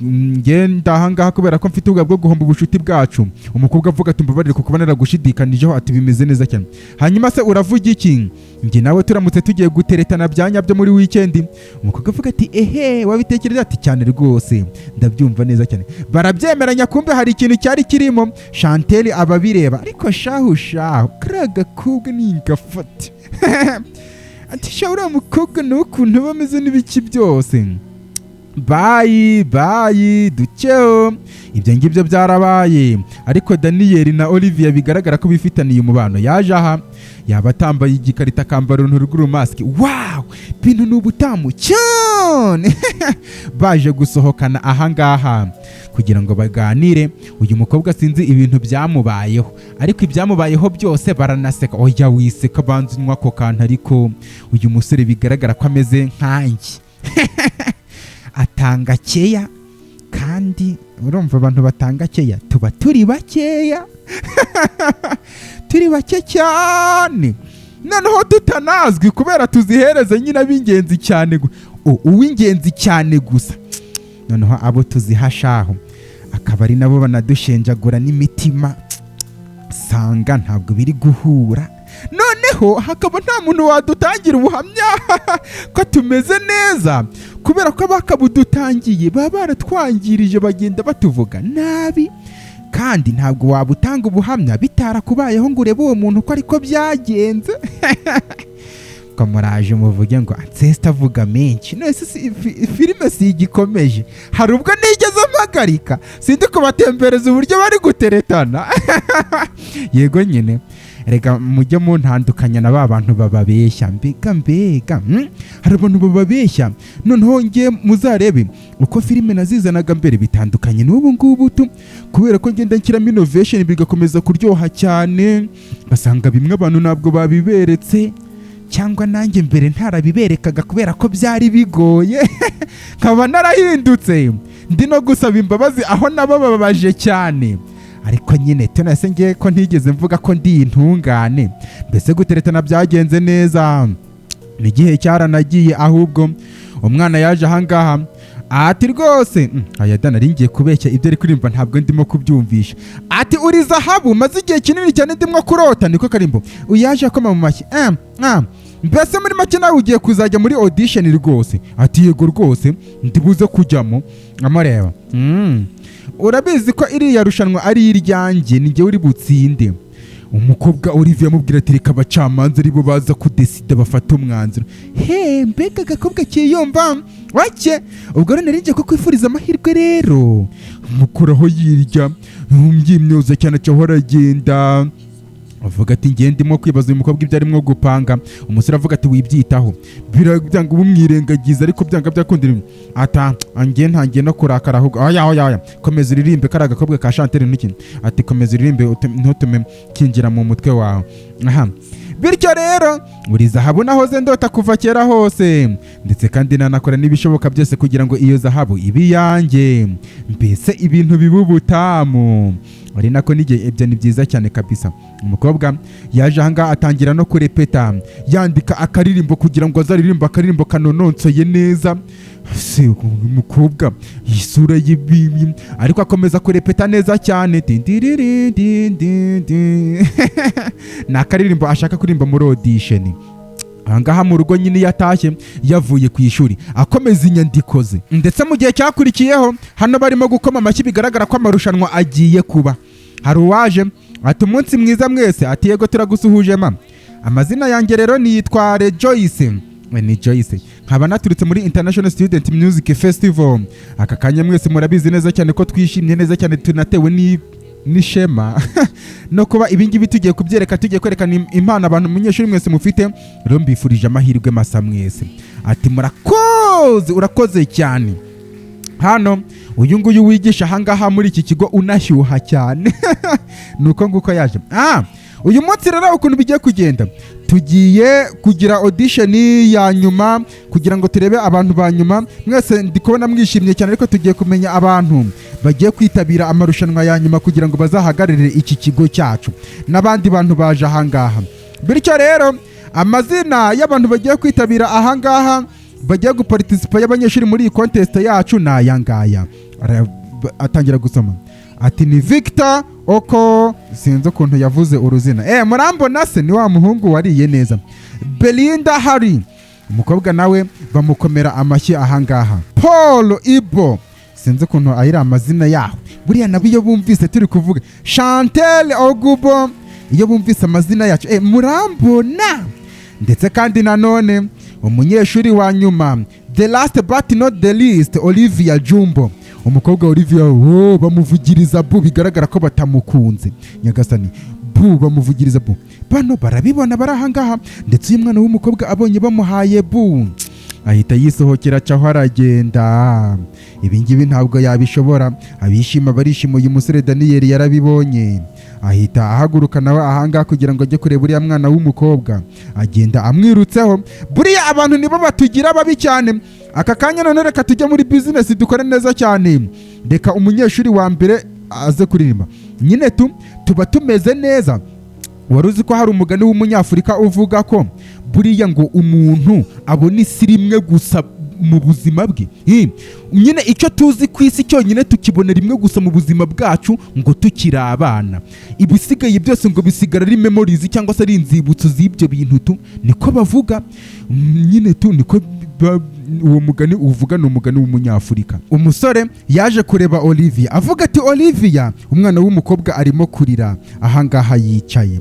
njye ndahangaha kubera ko mfite ubwoba bwo guhomba ubucuti bwacu." Umukobwa avuga ati: "Mbabarire kuko naragushidikanyijeho." Ati: "Bimeze neza cyane. Hanyuma se uravuga iki, njye nawe turamutse tugiye guteretana bya nyabyo muri weekend?" Umukobwa avuga ati: "Ehe, wabitekereza?" Ati: "Cyane rwose, ndabyumva neza cyane." Barabyemeranya. Kumbe hari ikintu cyari kirimo. Chantel ababireba, ariko shahu shahu, kariya gakobwa ni ingafate. Ati: "Sha, uriya mukobwa nawe ukuntu aba ameze n'ibiki byose. Bye bye, dukeho." Ibyo ngibyo byarabaye, ariko Daniyeli na Olivia bigaragara ko bifitaniye umubano. Yaje aha yaba atambaye igikarito, akambara uruntu rw'urumasike. Wow, bintu ni ubutamu cyane. Baje gusohokana ahangaha kugira ngo baganire. Uyu mukobwa sinzi ibintu byamubayeho, ariko ibyamubayeho byose baranaseka. Oya, wiseka, banza unywa ako kantu. Ariko uyu musore bigaragara ko ameze nkanjye, atanga keya, kandi urumva abantu batanga keya tuba turi bakeya, turi bake cyane, noneho tutanazwi kubera tuzihereza nyine ab'ingenzi cyane, uw'ingenzi cyane gusa. Noneho abo tuzihashaho akaba ari nabo banadushenjagura n'imitima, sanga ntabwo biri guhura. Noneho hakaba nta muntu wadutangira ubuhamya ko tumeze neza, kubera ko abakabudutangiye baba baratwangirije, bagenda batuvuga nabi. Kandi ntabwo waba utanga ubuhamya bitarakubayeho ngo urebe uwo muntu ko ariko byagenze. Ko muraje muvuge ngo ancestor avuga menshi. None se filime si igikomeje? Hari ubwo nigeze mpagarika? Sindi kubatembereza uburyo bari guteretana. Yego nyine, reka mujye muntandukanya na ba bantu bababeshya. Mbega mbega, Hari abantu bababeshya. Noneho nge muzarebe uko filime nazizanaga mbere bitandukanye n'ubu ngubu tu, kubera ko ngenda nshyiramo innovation, bigakomeza kuryoha cyane. Basanga bimwe abantu ntabwo babiberetse, cyangwa nanjye mbere ntarabiberekaga kubera ko byari bigoye, nkaba narahindutse. Ndi no gusaba imbabazi aho nabababaje cyane, ariko nyine tunase ngiye ko ntigeze mvuga ko ndi intungane. Mbese guteretana byagenze neza, n'igihe cyaranagiye. Ahubwo umwana yaje ahangaha ati: "Rwose aya da, nari ngiye kubeshya. Ibyo ari kuririmba ntabwo ndimo kubyumvisha." Ati: "Uri zahabu maze igihe kinini cyane ndimo kurota." Niko karimbo. Uyaje akoma mu mashyi. Mbese muri make nawe ugiye kuzajya muri audition rwose? Ati: "Yego rwose, ndibuze kujyamo." Amureba. Urabizi ko iriya rushanwa ari iryanjye, ni njyewe uri butsinde. Umukobwa Olivier amubwira ati: "Reka abacamanza aribo baza kudesida, bafata umwanzuro." He, mbega agakobwa kiyumva wake! Ubwo rero nari ngiye kukwifuriza amahirwe. Rero mukuraho yirya yimyoza cyane, acaho aragenda, avuga ati: "Ngiye ndimo kwibaza uyu mukobwa ibyo arimo gupanga." Umusore avuga ati: "Wibyitaho, byanga ubumwirengagiza, ariko byanga byakundira." Ata ngiye ntangiye no kurakara ahubwo. Oya, oya, oya, komeza uririmbe. Kari agakobwa ka Chantel n'iki. Ati: "Komeza uririmbe, ntutume kinjira mu mutwe wawe." Aha bityo rero: "Uri zahabu nahoze ndota kuva kera hose, ndetse kandi nanakora n'ibishoboka byose kugira ngo iyo zahabu ibe iyanjye." Mbese ibintu biba ubutamu, ari nako n'igihe. Ibyo ni byiza cyane kabisa. Umukobwa yaje ahangaha atangira no kurepeta, yandika akaririmbo kugira ngo azaririmbe akaririmbo kanononsoye neza. Se umukobwa isura y'ibibi, ariko akomeza kurepeta neza cyane. Dindiriri, din, din, din. Ni akaririmbo ashaka kuririmba muri audition. Ahangaha mu rugo nyine, iyo atashye yavuye ku ishuri, akomeza inyandiko ze. Ndetse mu gihe cyakurikiyeho, hano barimo gukoma amashyi, bigaragara ko amarushanwa agiye kuba. Hari uwaje ati: "Umunsi mwiza mwese." Ati: "Yego, turagusuhuje ma. Amazina yanjye rero niyitwa Rejoice." Ni Joyce, nkaba naturutse muri International Student Music Festival. Aka kanya mwese murabizi neza cyane ko twishimye neza cyane, tunatewe n'ishema no kuba ibingibi tugiye kubyereka, tugiye kwerekana impano abantu umunyeshuri mwese mufite. Rero mbifurije amahirwe masa mwese. Ati: "Murakoze." Urakoze cyane. Hano uyu nguyu wigisha ahangaha muri iki kigo, unashyuha cyane, ni uko nguko yaje. Uyu munsi rero ukuntu bigiye kugenda, tugiye kugira audition ya nyuma kugira ngo turebe abantu ba nyuma. Mwese ndi kubona mwishimye cyane, ariko tugiye kumenya abantu bagiye kwitabira amarushanwa ya nyuma kugira ngo bazahagararire iki kigo cyacu n'abandi bantu baje ahangaha. Bityo rero amazina y'abantu bagiye kwitabira ahangaha, bagiye guparticipa, y'abanyeshuri muri iyi contest yacu ni aya ngaya. Atangira gusoma ati: "Ni Victor Oko." Sinzi ukuntu yavuze uruzina. Murambona se? Ni wa muhungu wariye neza. Belinda Hari, umukobwa nawe bamukomera amashyi ahangaha. Paul Ibo, sinzi ukuntu ayiri amazina yaho. Buriya nabo iyo bumvise turi kuvuga Chantel Ogubo, iyo bumvise amazina yacu, murambona. Ndetse kandi nanone umunyeshuri wa nyuma, the last but not the least, Olivia Jumbo. Umukobwa Olivia, wo bamuvugiriza bu, bigaragara ko batamukunze. Nyagasani, bu, bamuvugiriza bu. Bano barabibona bari ahangaha. Ndetse uyu mwana w'umukobwa abonye bamuhaye bu, ahita yisohokera, acaho aragenda. Ibi ngibi ntabwo yabishobora. Abishima barishima. Uyu musore Daniyeli yarabibonye, ahita ahaguruka nawe ahangaha kugira ngo ajye kureba uriya mwana w'umukobwa. Agenda amwirutseho. Buriya abantu nibo batugira babi cyane. Aka kanya none reka tujye muri business, dukore neza cyane. Reka umunyeshuri wa mbere aze kuririmba nyine tu, tuba tumeze neza. Wari uzi ko hari umugani w'umunyafurika uvuga ko buriya ngo umuntu abona isi rimwe gusa mu buzima bwe? Nyine icyo tuzi ku isi cyonyine tukibona rimwe gusa mu buzima bwacu, ngo tukiri abana. Ibisigaye byose ngo bisigara ari memories, cyangwa se ari inzibutso z'ibyo bintu tu. Niko bavuga. Nyine tu niko uwo mugani uvuga, ni umugani w'umunyafurika. Umusore yaje kureba Olivia, avuga ati: "Olivia." Umwana w'umukobwa arimo kurira ahangaha yicaye.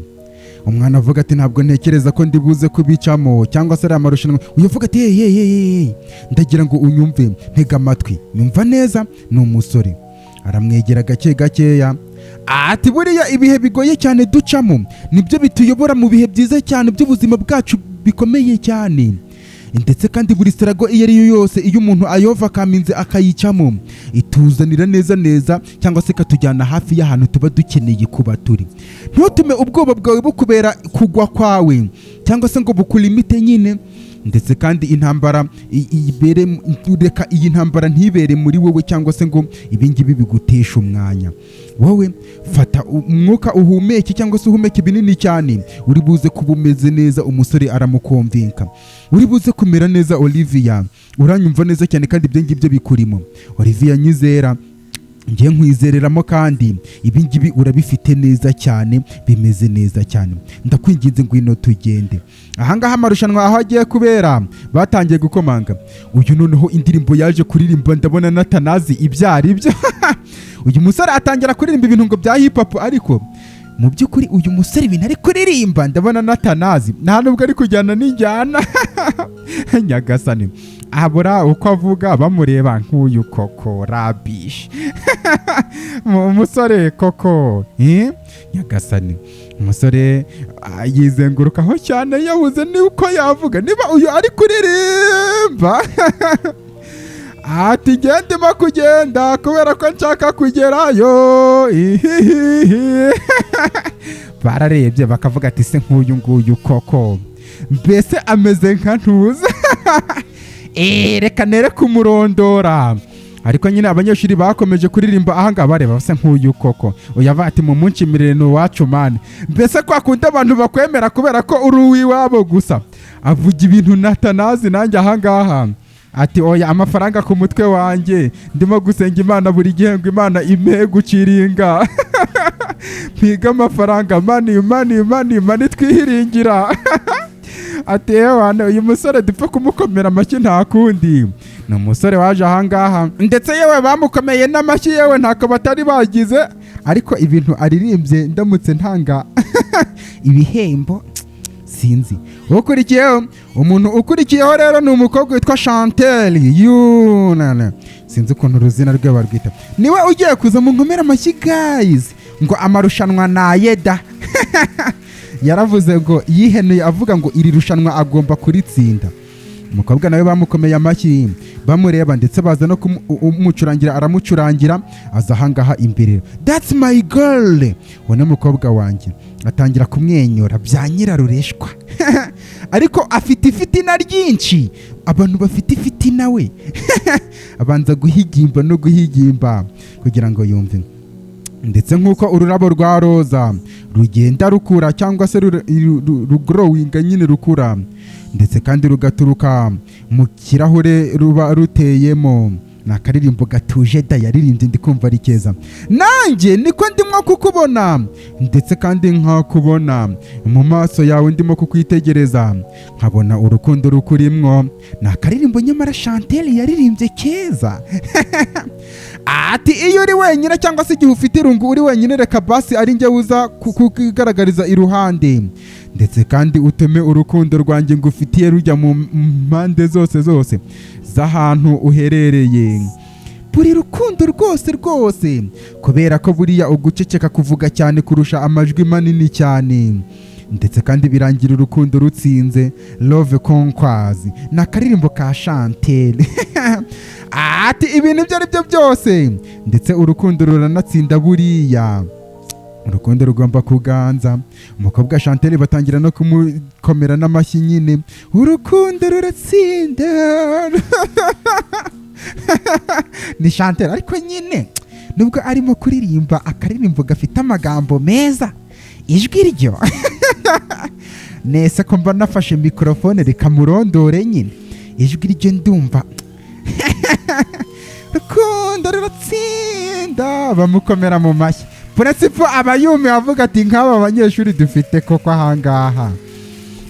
Umwana avuga ati: "Ntabwo ntekereza ko ndi buze kubicamo cyangwa se ari amarushanwa." Uyu avuga ati: "Hey, hey, hey, hey, ndagira ngo unyumve, ntega amatwi, nyumva neza." Ni umusore, aramwegera gake gakeya, ati: "Buriya ibihe bigoye cyane ducamo nibyo bituyobora mu bihe byiza cyane by'ubuzima bwacu bikomeye cyane. Ndetse kandi buri struggle iyo ari yo yose, iyo umuntu ayovercominze akayicamo, ituzanira neza neza cyangwa se ikatujyana hafi y'ahantu tuba dukeneye kuba turi. Ntutume ubwoba bwawe bukubera kugwa kwawe cyangwa se ngo bukulimite nyine. Ndetse kandi intambara ibere, reka iyi ntambara ntibere muri wowe cyangwa se ngo ibingibi biguteshe umwanya. Wowe fata umwuka uhumeke cyangwa se uhumeke binini cyane, uri buze kuba umeze neza." Umusore aramuconvinca: "Uri buze kumera neza, Olivia, uranyumva neza cyane kandi ibyo ngibyo bikurimo. Olivia, nyizera, ngiye nkwizereramo kandi ibi ngibi urabifite neza cyane, bimeze neza cyane. Ndakwinginze, ngwino tugende." Ahangaha amarushanwa aho agiye kubera batangiye gukomanga. Uyu noneho indirimbo yaje kuririmba, ndabona natanazi ibyo ari byo. Uyu musore atangira kuririmba ibintu ngo bya hip hop, ariko mu by'ukuri uyu musore ibintu ari kuririmba ndabona natanazi, nta nubwo ari kujyana n'injyana. Nyagasani, abura uko avuga, bamureba nk'uyu koko rubbish umusore koko, eh? Nyagasani, umusore yizengurukaho cyane, yabuze n'uko yavuga niba uyu ari kuririmba. Ati: "Ndimo kugenda kubera ko nshaka kugerayo." Ihihihi. Bararebye bakavuga ati: "Se nk'uyu nguyu koko mbese ameze nka ntuza? Reka nere kumurondora." Ariko nyine abanyeshuri bakomeje kuririmba ahangaha bareba basa nk'uyu koko. Uyu ati: "Mumunshyimirire, ni uwacu man." Mbese kwa kundi abantu bakwemera kubera ko uri uw'iwabo gusa. Avuga ibintu natanazi nanjye ahangaha, ati: "Oya, amafaranga ku mutwe wanjye, ndimo gusenga Imana buri gihe ngo Imana impe guciringa, mpiga amafaranga, money, money, money, money twihiringira." Ati: "Ewana, uyu musore dupfa kumukomera amashyi, nta kundi." Ni umusore waje ahangaha, ndetse yewe bamukomeye n'amashyi, yewe ntako batari bagize. Ariko ibintu aririmbye, ndamutse ntanga ibihembo sinzi. Ukurikiyeho, umuntu ukurikiyeho rero ni umukobwa witwa Chantel Yunana, sinzi ukuntu uruzina rwe barwita. Niwe ugiye kuza mu nkomere amashyi guys, ngo amarushanwa ni ayeda. Yaravuze ngo yihenuye, avuga ngo iri rushanwa agomba kuritsinda. Umukobwa nawe bamukomeye amashyi bamureba, ndetse baza no kumucurangira, aramucurangira, aza ahangaha imbere. "That's my girl," uwo ni umukobwa wanjye. Atangira kumwenyura bya nyirarureshwa, ariko afite ifitina ryinshi. Abantu bafite ifitina, we abanza guhigimba no guhigimba kugira ngo yumve. Ndetse nk'uko ururabo rwa roza rugenda rukura cyangwa se rugrowinga nyine, rukura ndetse kandi rugaturuka mu kirahure ruba ruteyemo. Ni akaririmbo gatuje da yaririmbye, ndi kumva ari keza. Nanjye niko ndimo kukubona, ndetse kandi nkakubona mu maso yawe, ndimo kukwitegereza nkabona urukundo rukurimwo. Ni akaririmbo nyamara Chantel yaririmbye keza. Ati: "Iyo uri wenyine cyangwa se igihe ufite irungu uri wenyine, reka basi ari njye uza kukigaragariza iruhande, ndetse kandi utume urukundo rwanjye ngufitiye rujya mu mpande zose zose z'ahantu uherereye, buri rukundo rwose rwose, kubera ko buriya uguceceka kuvuga cyane kurusha amajwi manini cyane. Ndetse kandi birangira urukundo rutsinze, love conquers." Ni akaririmbo ka Chantel. Ati: "Ibintu ibyo ari byo byose, ndetse urukundo ruranatsinda, buriya urukundo rugomba kuganza." Umukobwa Chantel batangira no kumukomera n'amashyi nyine, urukundo ruratsinda ni Chantel. Ariko nyine nubwo arimo kuririmba akaririmbo gafite amagambo meza, ijwi ryo nese ko mba nafashe mikorofone, reka murondore nyine ijwi ryo, ndumva rukundo ruratsinda. Bamukomera mu mashyi, principal aba yumiwe, avuga ati: "Nk'aba banyeshuri dufite koko ahangaha."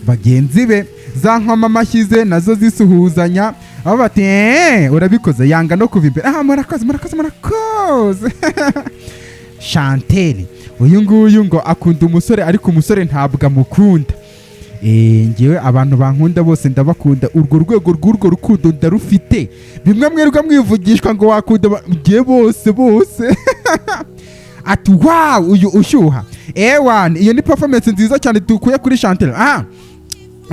Bagenzi be za nkoma amashyi ze nazo zisuhuzanya, aho bati: "Eee, urabikoze." Yanga no kuva imbere. "Aha, murakoze, murakoze, murakoze." Chantel. Uyu nguyu ngo akunda umusore, ariko umusore ntabwo amukunda. Ngewe abantu bankunda bose ndabakunda, urwo rwego rw'urwo rukundo ndarufite. Bimwe mwirwa mwivugishwa ngo wakunda ngewe bose bose. Ati: "Wow, uyu ushyuha ewan." Iyo ni performance nziza cyane dukuye kuri Chantel. Aha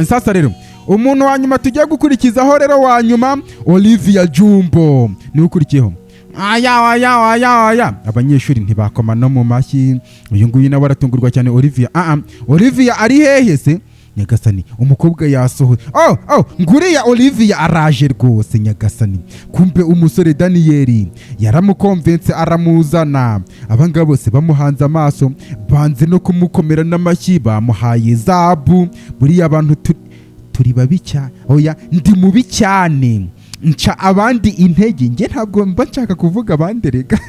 sasa rero, umuntu wa nyuma tugiye gukurikizaho rero, wa nyuma, Olivia Jumbo niwe ukurikiyeho. Aya, aya, aya, aya, abanyeshuri ntibakoma no mu mashyi. Uyu nguyu nawe aratungurwa cyane. Olivia, ah ah, Olivia ari hehe se? Nyagasani, umukobwa yasohoye. Oh, nguriya Olivia araje rwose. Nyagasani, kumbe umusore Daniyeli yaramukonvense, aramuzana. Abangaba bose bamuhanze amaso, banze no kumukomera n'amashyi, bamuhaye zabu. Buriya abantu turi babi cyane. Oya, ndi mubi cyane, nca abandi intege. Njye ntabwo mba nshaka kuvuga abandi rega.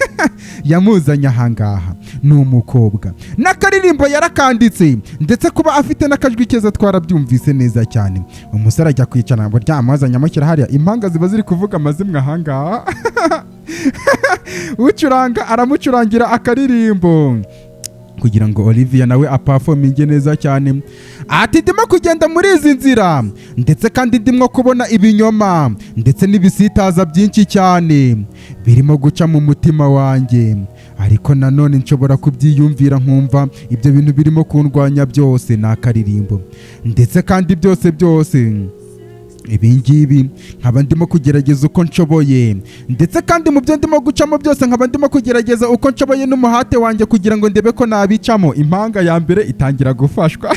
Yamuzanye ahangaha, ni umukobwa, n'akaririmbo yarakanditse, ndetse kuba afite n'akajwi keza twarabyumvise neza cyane. Umusore ajya kwicara ngo ryamuzanye, amushyira hariya. Impanga ziba ziri kuvuga amazimwe ahangaha. Ucuranga aramucurangira akaririmbo kugira ngo Olivia nawe aperforminge neza cyane. Ati: "Ndimo kugenda muri izi nzira, ndetse kandi ndimo kubona ibinyoma ndetse n'ibisitaza byinshi cyane birimo guca mu mutima wanjye, ariko nanone nshobora kubyiyumvira, nkumva ibyo bintu birimo kundwanya byose." Ni akaririmbo. "Ndetse kandi byose byose ibi ngibi nkaba ndimo kugerageza uko nshoboye, ndetse kandi mu byo ndimo gucamo byose nkaba ndimo kugerageza uko nshoboye n'umuhate wanjye kugira ngo ndebe ko nabicamo." Impanga ya mbere itangira gufashwa.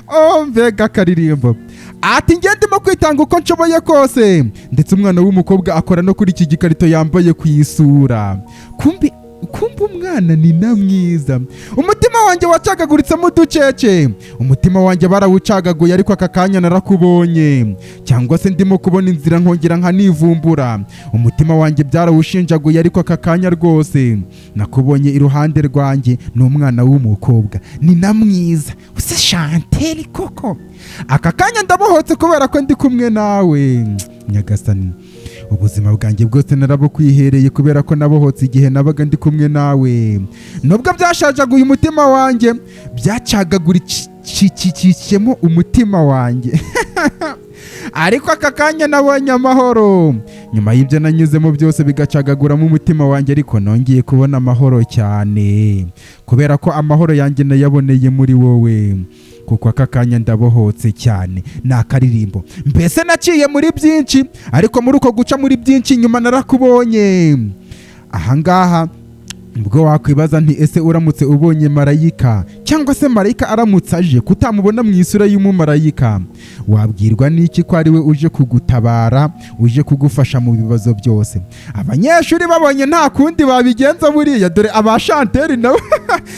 Oh, mbega akaririmbo! Ati: "Njye ndimo kwitanga uko nshoboye kose." Ndetse umwana w'umukobwa akora no kuri iki gikarito yambaye ku isura. Kumbi kumva umwana ni na mwiza. "Umutima wanjye wacagaguritsemo uducece, umutima wanjye barawucagaguye, ariko aka kanya narakubonye, cyangwa se ndimo kubona inzira nkongera nkanivumbura. Umutima wanjye byarawushinjaguye, ariko aka kanya rwose nakubonye iruhande rwanjye." Ni umwana w'umukobwa, ni na mwiza. Use Chantel koko, "Aka kanya ndabohotse kubera ko ndi kumwe nawe. Nyagasani, ubuzima bwanjye bwose narabukwihereye kubera ko nabohotse igihe nabaga ndi kumwe nawe. Nubwo byashajaguye umutima wanjye, byacagagurikishemo umutima wanjye, ariko aka kanya nabonye amahoro. Nyuma y'ibyo nanyuzemo byose bigacagaguramo umutima wanjye, ariko nongeye kubona amahoro cyane kubera ko amahoro yanjye nayaboneye muri wowe, kuko aka kanya ndabohotse cyane." Ni akaririmbo. "Mbese naciye muri byinshi, ariko muri uko guca muri byinshi nyuma narakubonye." Ahangaha ubwo wakwibaza nti: "Ese uramutse ubonye marayika, cyangwa se marayika aramutse aje kutamubona mu isura y'umumarayika, wabwirwa n'iki ko ari we uje kugutabara, uje kugufasha mu bibazo byose?" Abanyeshuri babonye nta kundi babigenza buriya. Dore aba Chantel nabo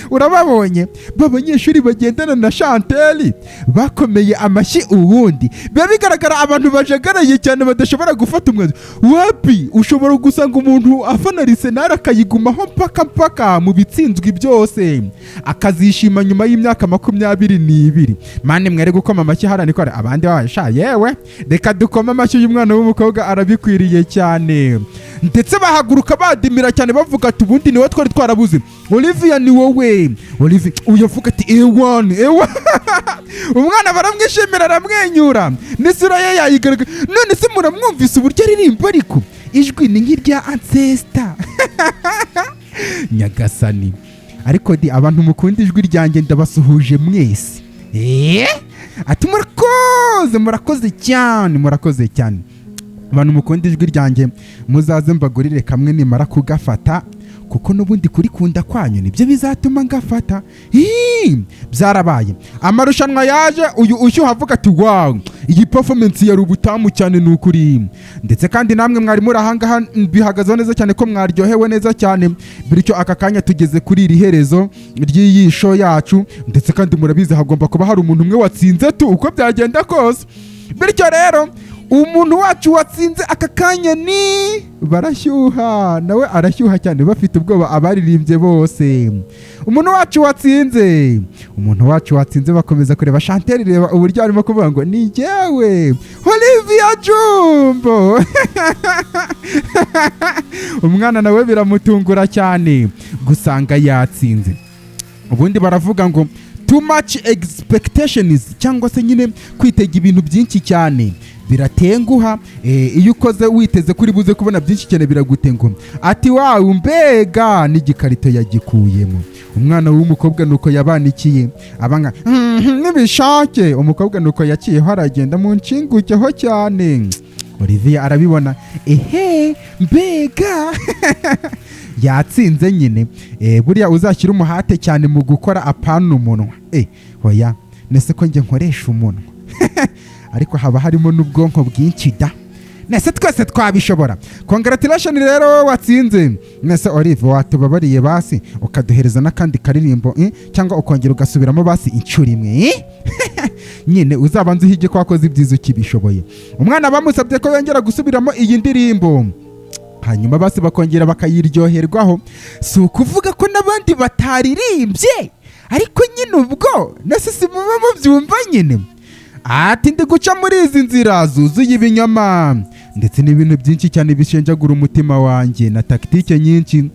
urababonye, ba banyeshuri bagendana na Chantel bakomeye amashyi. Ubundi biba bigaragara abantu bajagaraye cyane, badashobora gufata umwanzuro. Wapi, ushobora gusanga umuntu afana Arsenal akayigumaho mpaka mpaka mu bitsinzwe byose, akazishima nyuma y'imyaka 22. Mani mwere gukoma amashyi hariya niko abandi babasha. Yewe, reka dukome amashyi y'umwana w'umukobwa, arabikwiriye cyane. Ndetse bahaguruka badimira cyane, bavuga ati: "Ubundi niwe twari twarabuze, Olivia, ni wowe Olivia." Uyu avuga ati: "Ewan, ewan." Umwana baramwishimira, aramwenyura, n'isura ye yayigaragaza. None se muramwumvise uburyo aririmba? Ariko ijwi ni nk'irya ancestor. Nyagasani, ariko di abantu mukunda ijwi ryanjye, ndabasuhuje mwese. Ati: "Murakoze, murakoze cyane, murakoze cyane." Abantu mukunda ijwi ryanjye, muzaze mbagurire kamwe nimara kugafata, kuko n'ubundi kurikunda kwanyu nibyo bizatuma ngafata. Hii, byarabaye. Amarushanwa yaje, uyu ushyuha avuga ati: "Wow, iyi performance yari ubutamu cyane." Ni ukuri. Ndetse kandi namwe mwari muri ahangaha, bihagazeho neza cyane ko mwaryohewe neza cyane. Bityo aka kanya tugeze kuri iri herezo ry'iyi show yacu. Ndetse kandi murabizi, hagomba kuba hari umuntu umwe watsinze tu, uko byagenda kose. Bityo rero Umuntu wacu watsinze aka kanya ni barashyuha, nawe arashyuha cyane, bafite ubwoba abaririmbye bose. Umuntu wacu watsinze, umuntu wacu watsinze, bakomeza kureba Chantel, reba uburyo arimo kuvuga ngo ni jyewe Olivia Jumbo. Umwana nawe biramutungura cyane gusanga yatsinze. Ubundi baravuga ngo too much expectations, cyangwa se nyine kwitega ibintu byinshi cyane biratenguha. Iyo ukoze witeze kuri buze kubona byinshi cyane, biragutenguha. Ati wawe, mbega n'igikarito yagikuyemo! Umwana w'umukobwa nuko yabanikiye abanga n'ibishake. Umukobwa nuko yaciyeho aragenda mu nshingukeho cyane. Olivier arabibona, ehe, mbega yatsinze nyine. Buriya uzashyira umuhate cyane mu gukora, apana umunwa. Oya, nese ko njye nkoresha umunwa, ariko haba harimo n'ubwonko bwinshi da. Nese twese twabishobora. Congratulation rero, watsinze. Nese Olive, watubabariye basi ukaduhereza n'akandi karirimbo, eh? Cyangwa ukongera ugasubiramo basi inshuro imwe, eh? Nyine uzabanza uhige ko wakoze ibyiza ukibishoboye. Umwana bamusabye ko yongera gusubiramo iyi ndirimbo, hanyuma basi bakongera bakayiryoherwaho. Si ukuvuga ko n'abandi bataririmbye, ariko nyine ubwo nese si muba mubyumva nyine. Ati ndi guca muri izi nzira zuzuye ibinyoma ndetse n'ibintu byinshi cyane bishenjagura umutima wanjye na tactique nyinshi,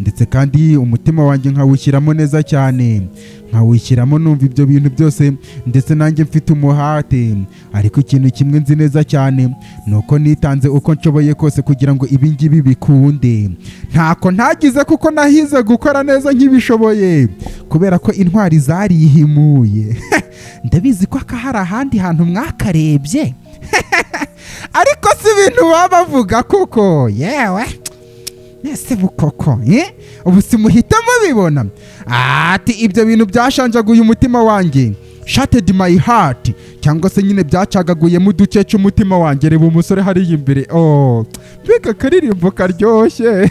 ndetse kandi umutima wanjye nkawushyiramo neza cyane, nkawushyiramo numva ibyo bintu byose, ndetse nanjye mfite umuhate. Ariko ikintu kimwe nzi neza cyane ni uko nitanze uko nshoboye kose kugira ngo ibi ngibi bikunde. Ntako ntagize, kuko nahize gukora neza nkibishoboye, kubera ko intwari zarihimuye. Ndabizi ko aka hari ahandi hantu mwakarebye, ariko si ibintu baba bavuga kuko yewe ese bukoko, eh? Ubu si muhita mubibona. Ati ibyo bintu byashanjaguye umutima wanjye, shattered my heart, cyangwa se nyine byacagaguyemo uduce cy'umutima wanjye. Reba umusore hariya imbere. Oh, mbega akaririmbo karyoshye!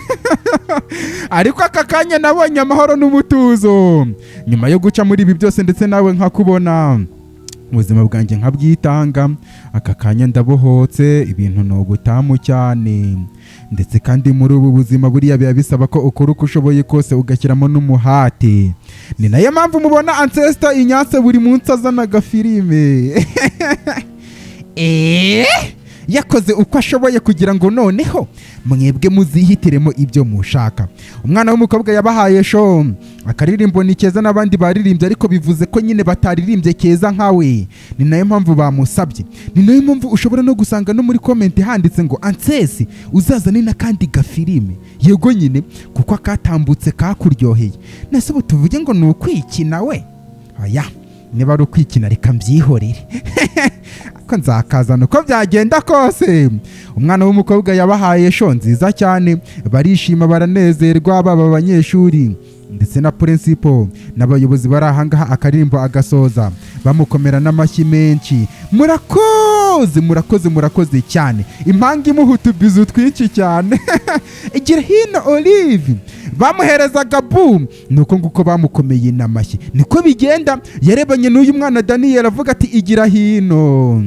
Ariko aka kanya nabonye amahoro n'umutuzo nyuma yo guca muri ibi byose, ndetse nawe nkakubona, ubuzima bwanjye nkabwitanga. Aka kanya ndabohotse, ibintu ni ubutamu cyane. Ndetse kandi muri ubu buzima buriya biba bisaba ko ukora uko ushoboye kose, ugashyiramo n'umuhate. Ni nayo mpamvu mubona Ancestor Inyanse buri munsi azana agafilime. Yakoze uko ashoboye kugira ngo noneho mwebwe muzihitiremo ibyo mushaka. Umwana w'umukobwa yabahaye show, akaririmbo ni keza, n'abandi baririmbye, ariko bivuze ko nyine bataririmbye keza nkawe. Ni nayo mpamvu bamusabye, ni nayo mpamvu ushobora no gusanga no muri comment handitse ngo Ansesi uzazane n'akandi gafilime. Yego nyine, kuko akatambutse kakuryoheye. Nese ubu tuvuge ngo ni ukwikina we? Oya, niba ari ukwikina reka mbyihorere, ko nzakazana uko byagenda kose. Umwana w'umukobwa yabahaye show nziza cyane, barishima, baranezerwa, baba abanyeshuri ndetse na principal n'abayobozi bari ahangaha. Akaririmbo agasoza, bamukomera n'amashyi menshi. Murakoze, murakoze, murakoze cyane. Impanga imuha utubizu twinshi cyane. Igira hino Olive, bamuherezaga bu nuko nguko bamukomeye n'amashyi, niko bigenda. Yarebanye n'uyu mwana Daniel, avuga ati igira hino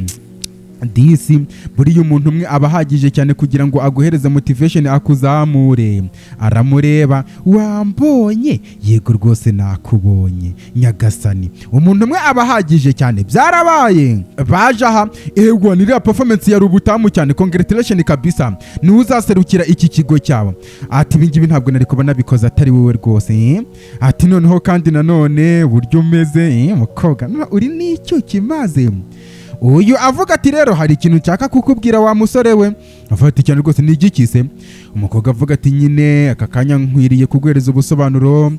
disi. Buriya umuntu umwe aba ahagije cyane kugira ngo aguhereze motivation, akuzamure. Aramureba, wambonye? Yego rwose nakubonye. Nyagasani, umuntu umwe aba ahagije cyane. Byarabaye, baje aha, ego niriya performance yari ubutamu cyane, congratulation kabisa, niwe uzaserukira iki kigo cyabo. Ati ibi ngibi ntabwo nari kuba nabikoze atari wowe rwose, eh? Ati noneho kandi nanone uburyo umeze, eh, mukobwa uri n'icyuki maze. Uyu avuga ati rero hari ikintu nshaka kukubwira wa musore we. Avuga ati cyane rwose, ni igiki se? Umukobwa avuga ati nyine aka kanya nkwiriye kuguhereza ubusobanuro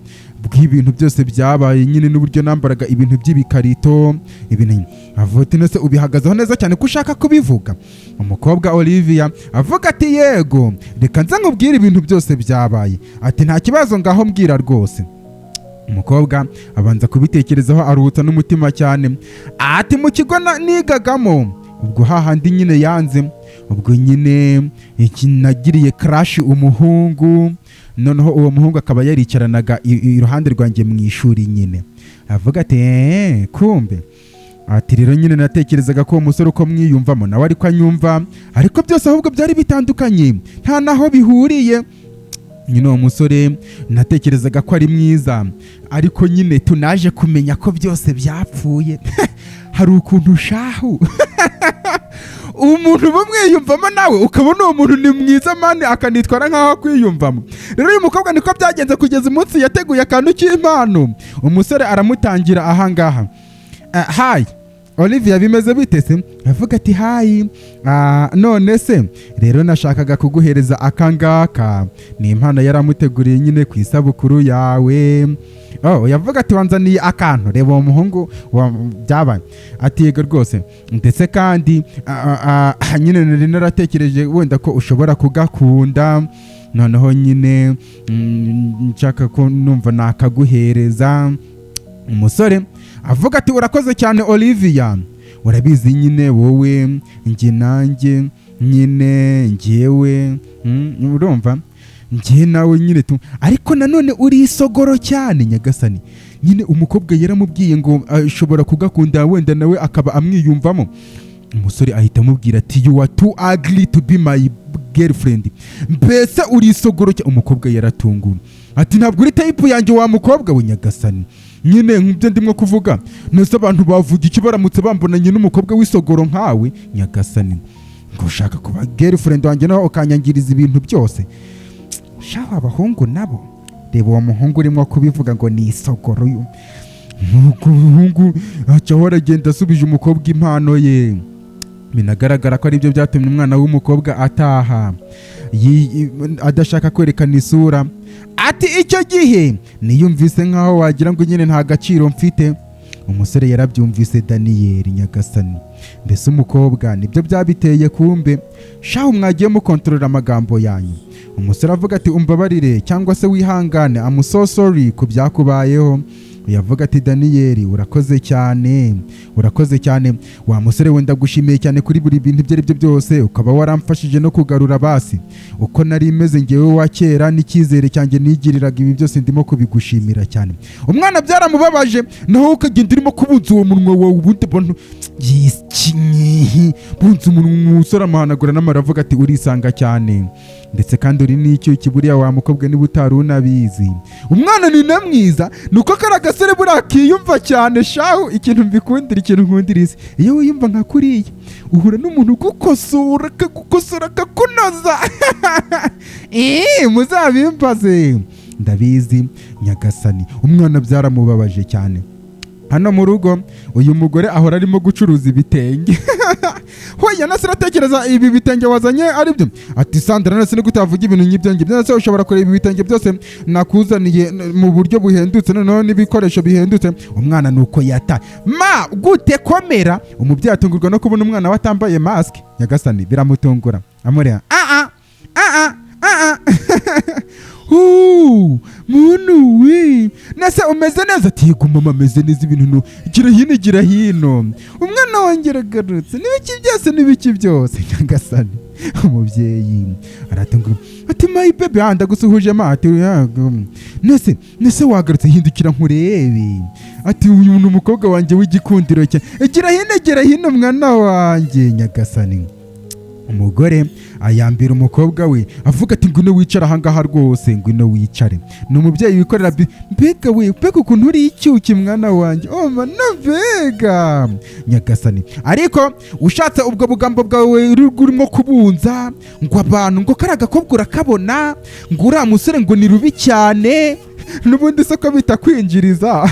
bw'ibintu byose byabaye nyine, n'uburyo nambaraga ibintu by'ibikarito ibintu. Avuga ati nese ubihagazeho neza cyane ko ushaka kubivuga? Umukobwa Olivia avuga ati yego, reka nze nkubwire ibintu byose byabaye. Ati nta kibazo, ngaho mbwira rwose. Umukobwa abanza kubitekerezaho, aruhutsa n'umutima cyane. Ati mu kigo nigagamo, ubwo hahandi nyine yanze, ubwo nyine iki nagiriye crush umuhungu, noneho uwo muhungu akaba yaricaranaga iruhande rwanjye mu ishuri nyine. Avuga ati kumbe. Ati rero nyine natekerezaga ko uwo musore uko mwiyumvamo nawe ariko anyumva, ariko byose ahubwo byari bitandukanye, nta naho bihuriye. Nyine uwo musore natekerezaga ko ari mwiza, ariko nyine tunaje kumenya ko byose byapfuye. Hari ukuntu shahu umuntu bamwiyumvamo, nawe ukabona uwo muntu ni mwiza man, akanitwara nk'aho akwiyumvamo. Rero uyu mukobwa niko byagenze kugeza umunsi yateguye akantu k'impano, umusore aramutangira ahangaha. "Hi Olivia, bimeze bite se?" Avuga ati: "Hi. None se rero nashakaga kuguhereza akangaka." Ni impano yaramuteguriye nyine ku isabukuru yawe. Oh, yavuga ati: "Wanzaniye akantu." Reba uwo muhungu byabaye. Ati: "Yego rwose, ndetse kandi nyine nari naratekereje wenda ko ushobora kugakunda, noneho nyine nshaka ko numva nakaguhereza." Umusore avuga ati: "Urakoze cyane Olivia, urabizi nyine wowe njye nanjye nyine njyewe, urumva njye nawe nyine tu, ariko nanone uri isogoro cyane." Nyagasani, nyine umukobwa yaramubwiye ngo ashobora kugakunda, wenda nawe akaba amwiyumvamo. Umusore ahita amubwira ati: "You are too ugly to be my girlfriend." Mbese uri isogoro cyane. Umukobwa yaratunguwe, ati: "Ntabwo uri type yanjye wa mukobwa we." Nyagasani, nyine nk'ibyo ndimo kuvuga, nese abantu bavuga iki baramutse bambonanye n'umukobwa w'isogoro nkawe? Nyagasani, ngo ushaka kuba girlfriend wanjye nawe ukanyangiriza ibintu byose. Shaho abahungu nabo, reba uwo muhungu urimo kubivuga ngo ni isogoro yo. Nuko umuhungu acaho aragenda, asubije umukobwa impano ye. Binagaragara ko aribyo byatumye umwana w'umukobwa ataha adashaka kwerekana isura. Ati: "Icyo gihe niyumvise nkaho wagira ngo nyine nta gaciro mfite." Umusore yarabyumvise, Daniyeli. Nyagasani, mbese umukobwa nibyo byabiteye. Kumbe shahu mwagiye mukontorora amagambo yanyu. Umusore avuga ati: "Umbabarire cyangwa se wihangane, I'm so sorry ku byakubayeho." Yavuga ati: "Daniyeli, urakoze cyane, urakoze cyane wa musore we, ndagushimiye cyane kuri buri bintu ibyo ari byo byose, ukaba waramfashije no kugarura basi uko nari meze ngewe wa kera n'icyizere cyanjye nigiriraga. Ibi byose ndimo kubigushimira cyane." Umwana byaramubabaje. Naho ukagenda urimo kubunza uwo munwa wawe, ubundi abantu bunze umunwa. Umusore amuhanagura n'amara, avuga ati: "Urisanga cyane, ndetse kandi uri n'icyuki buriya wa mukobwa, niba utari unabizi." Umwana ni na mwiza, ni uko kari agasore buriya kiyumva cyane shahu. Ikintu mbikundira, ikintu nkundira isi, iyo wiyumva nka kuriya uhura n'umuntu ugukosora, akagukosora, akakunoza. Muzabimbaze, ndabizi. Nyagasani, umwana byaramubabaje cyane. Hano mu rugo uyu mugore ahora arimo gucuruza ibitenge. Hoya nase uratekereza ibi bitenge wazanye ari byo? Ati: "Sandra, nase ni gute wavuga ibintu nk'ibyo ngibyo? Nase ushobora kureba ibi bitenge byose nakuzaniye mu buryo buhendutse, noneho n'ibikoresho bihendutse?" Umwana ni uko yata ma gute komera. Umubyeyi atungurwa no kubona umwana we atambaye mask. Nyagasani, biramutungura, amureba: "Ah ah ah ah ah, huu, muntu we, nase umeze neza?" Ati: "Yego mama, ameze neza." Ibintu gira hino, gira hino, umwana wanjye aragarutse, n'ibiki byose, n'ibiki byose. Nyagasani, umubyeyi aratungura, ati: "My baby, ah, ndagusuhuje ma." Ati: "Yego." Nese wagarutse? Hindukira nkurebe. Ati: "Uyu ni umukobwa wanjye w'igikundiro cye, gira hino, gira hino mwana wanjye." Nyagasani, umugore ayambira umukobwa we, avuga ati: "Ngwino wicare ahangaha rwose, ngwino wicare." Ni umubyeyi wikorera mbega we, mbega ukuntu uri icyuki mwana wanjye, oh mana, mbega nyagasani. Ariko ushatse ubwo bugambo bwawe urimo kubunza ngo abantu ngo kariya gakobwa urakabona, ngo uriya musore ngo ni rubi cyane, n'ubundi se ko bitakwinjiriza?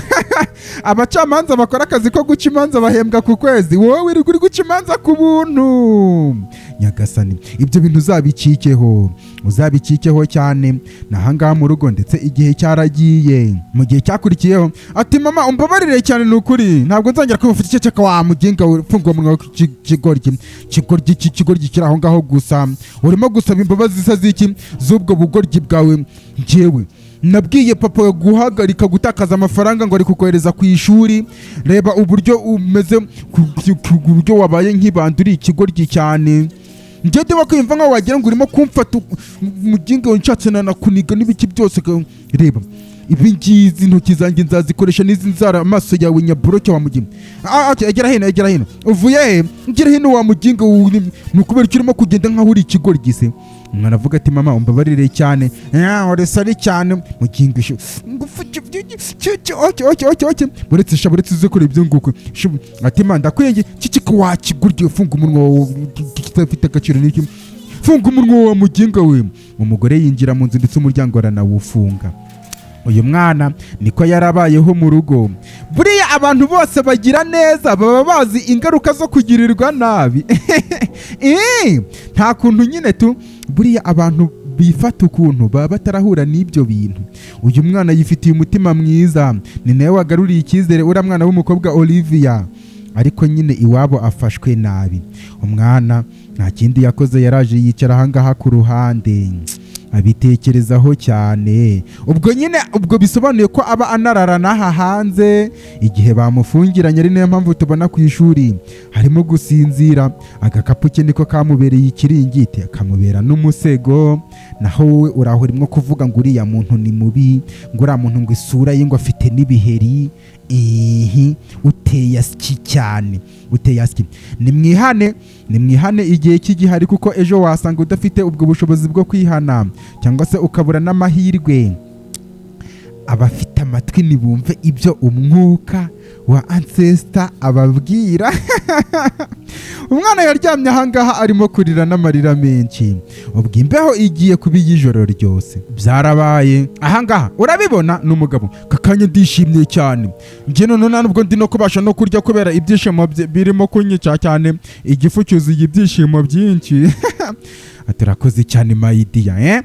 Abacamanza bakora akazi ko guca imanza bahembwa ku kwezi, wowe wirirwa uri guca imanza ku buntu. Nyagasani, ibyo bintu uzabicikeho, uzabicikeho cyane. Ni ahangaha mu rugo, ndetse igihe cyaragiye. Mu gihe cyakurikiyeho ati: "Mama, umbabarire cyane, ni ukuri ntabwo nzongera kwifata." "Iceceka wa muginga we, funga umunwa w'ikigoryi, kigoryi, kigoryi kiri aho ngaho gusa. Urimo gusaba imbabazi se z'iki, z'ubwo bugoryi bwawe? Njyewe nabwiye papa guhagarika gutakaza amafaranga ngo ari kukohereza ku ishuri. Reba uburyo umeze, ku buryo wabaye nk'ibandi, uri ikigoryi cyane. Njye ndimo kwiyumva nkaho wagira ngo urimo kumfata muginga, nshatse nanakuniga n'ibiki byose. Reba Ibi ngizi intoki zanjye nzazikoresha n'izi nzara, amaso yawe nyaboroke wa muginga. Ah, okay, egera hino, egera hino. Uvuye he? Ngera hino wa muginga. Ni ukubera icyo urimo kugenda nkaho uri ikigoryi se? Umwana avuga ati: "Mama, umbabarire cyane." Uri sorry cyane muginga. Ishu ngufu. Okay, buretse sha, buretse uze kure ibyo nguko. Ati: "Ma, ndakwenge kiki wa kigoryi, ufunga umunwa wawe kitafite agaciro niki, funga umunwa wa muginga we." Umugore yinjira mu nzu ndetse umuryango aranawufunga. Uyu mwana niko yarabayeho mu rugo. Buriya abantu bose bagira neza baba bazi ingaruka zo kugirirwa nabi. Nta kuntu nyine tu, buriya abantu bifata ukuntu baba batarahura n'ibyo bintu. Uyu mwana yifitiye umutima mwiza, ni nawe wagaruriye icyizere uriya mwana w'umukobwa Olivia, ariko nyine iwabo afashwe nabi. Umwana nta kindi yakoze, yaraje yicara ahangaha ku ruhande, abitekerezaho cyane. Ubwo nyine ubwo bisobanuye ko aba anarara n'aha hanze igihe bamufungiranye, ari nayo mpamvu tubona ku ishuri harimo gusinzira. Agakapu ke niko kamubereye ikiringiti, akamubera n'umusego. Naho wowe uraho urimo kuvuga ngo uriya muntu ni mubi, ngo uriya muntu, ngo isura ye, ngo afite n'ibiheri. Ihi, uteye asyi cyane, uteye asyi. Nimwihane, nimwihane igihe cy'igihari, kuko ejo wasanga udafite ubwo bushobozi bwo kwihana cyangwa se ukabura n'amahirwe. Abafite amatwi nibumve ibyo umwuka wa ancestor ababwira. Umwana yaryamye ahangaha arimo kurira n'amarira menshi. Ubwo imbeho igiye kuba iy'ijoro ryose. Byarabaye ahangaha, urabibona ni umugabo. Kakanya ndishimye cyane njye noneho, nta nubwo ndi no kubasha no kurya kubera ibyishimo birimo kunyica cyane, igifu cyuzuye ibyishimo byinshi. Ati: "Urakoze cyane, my dear."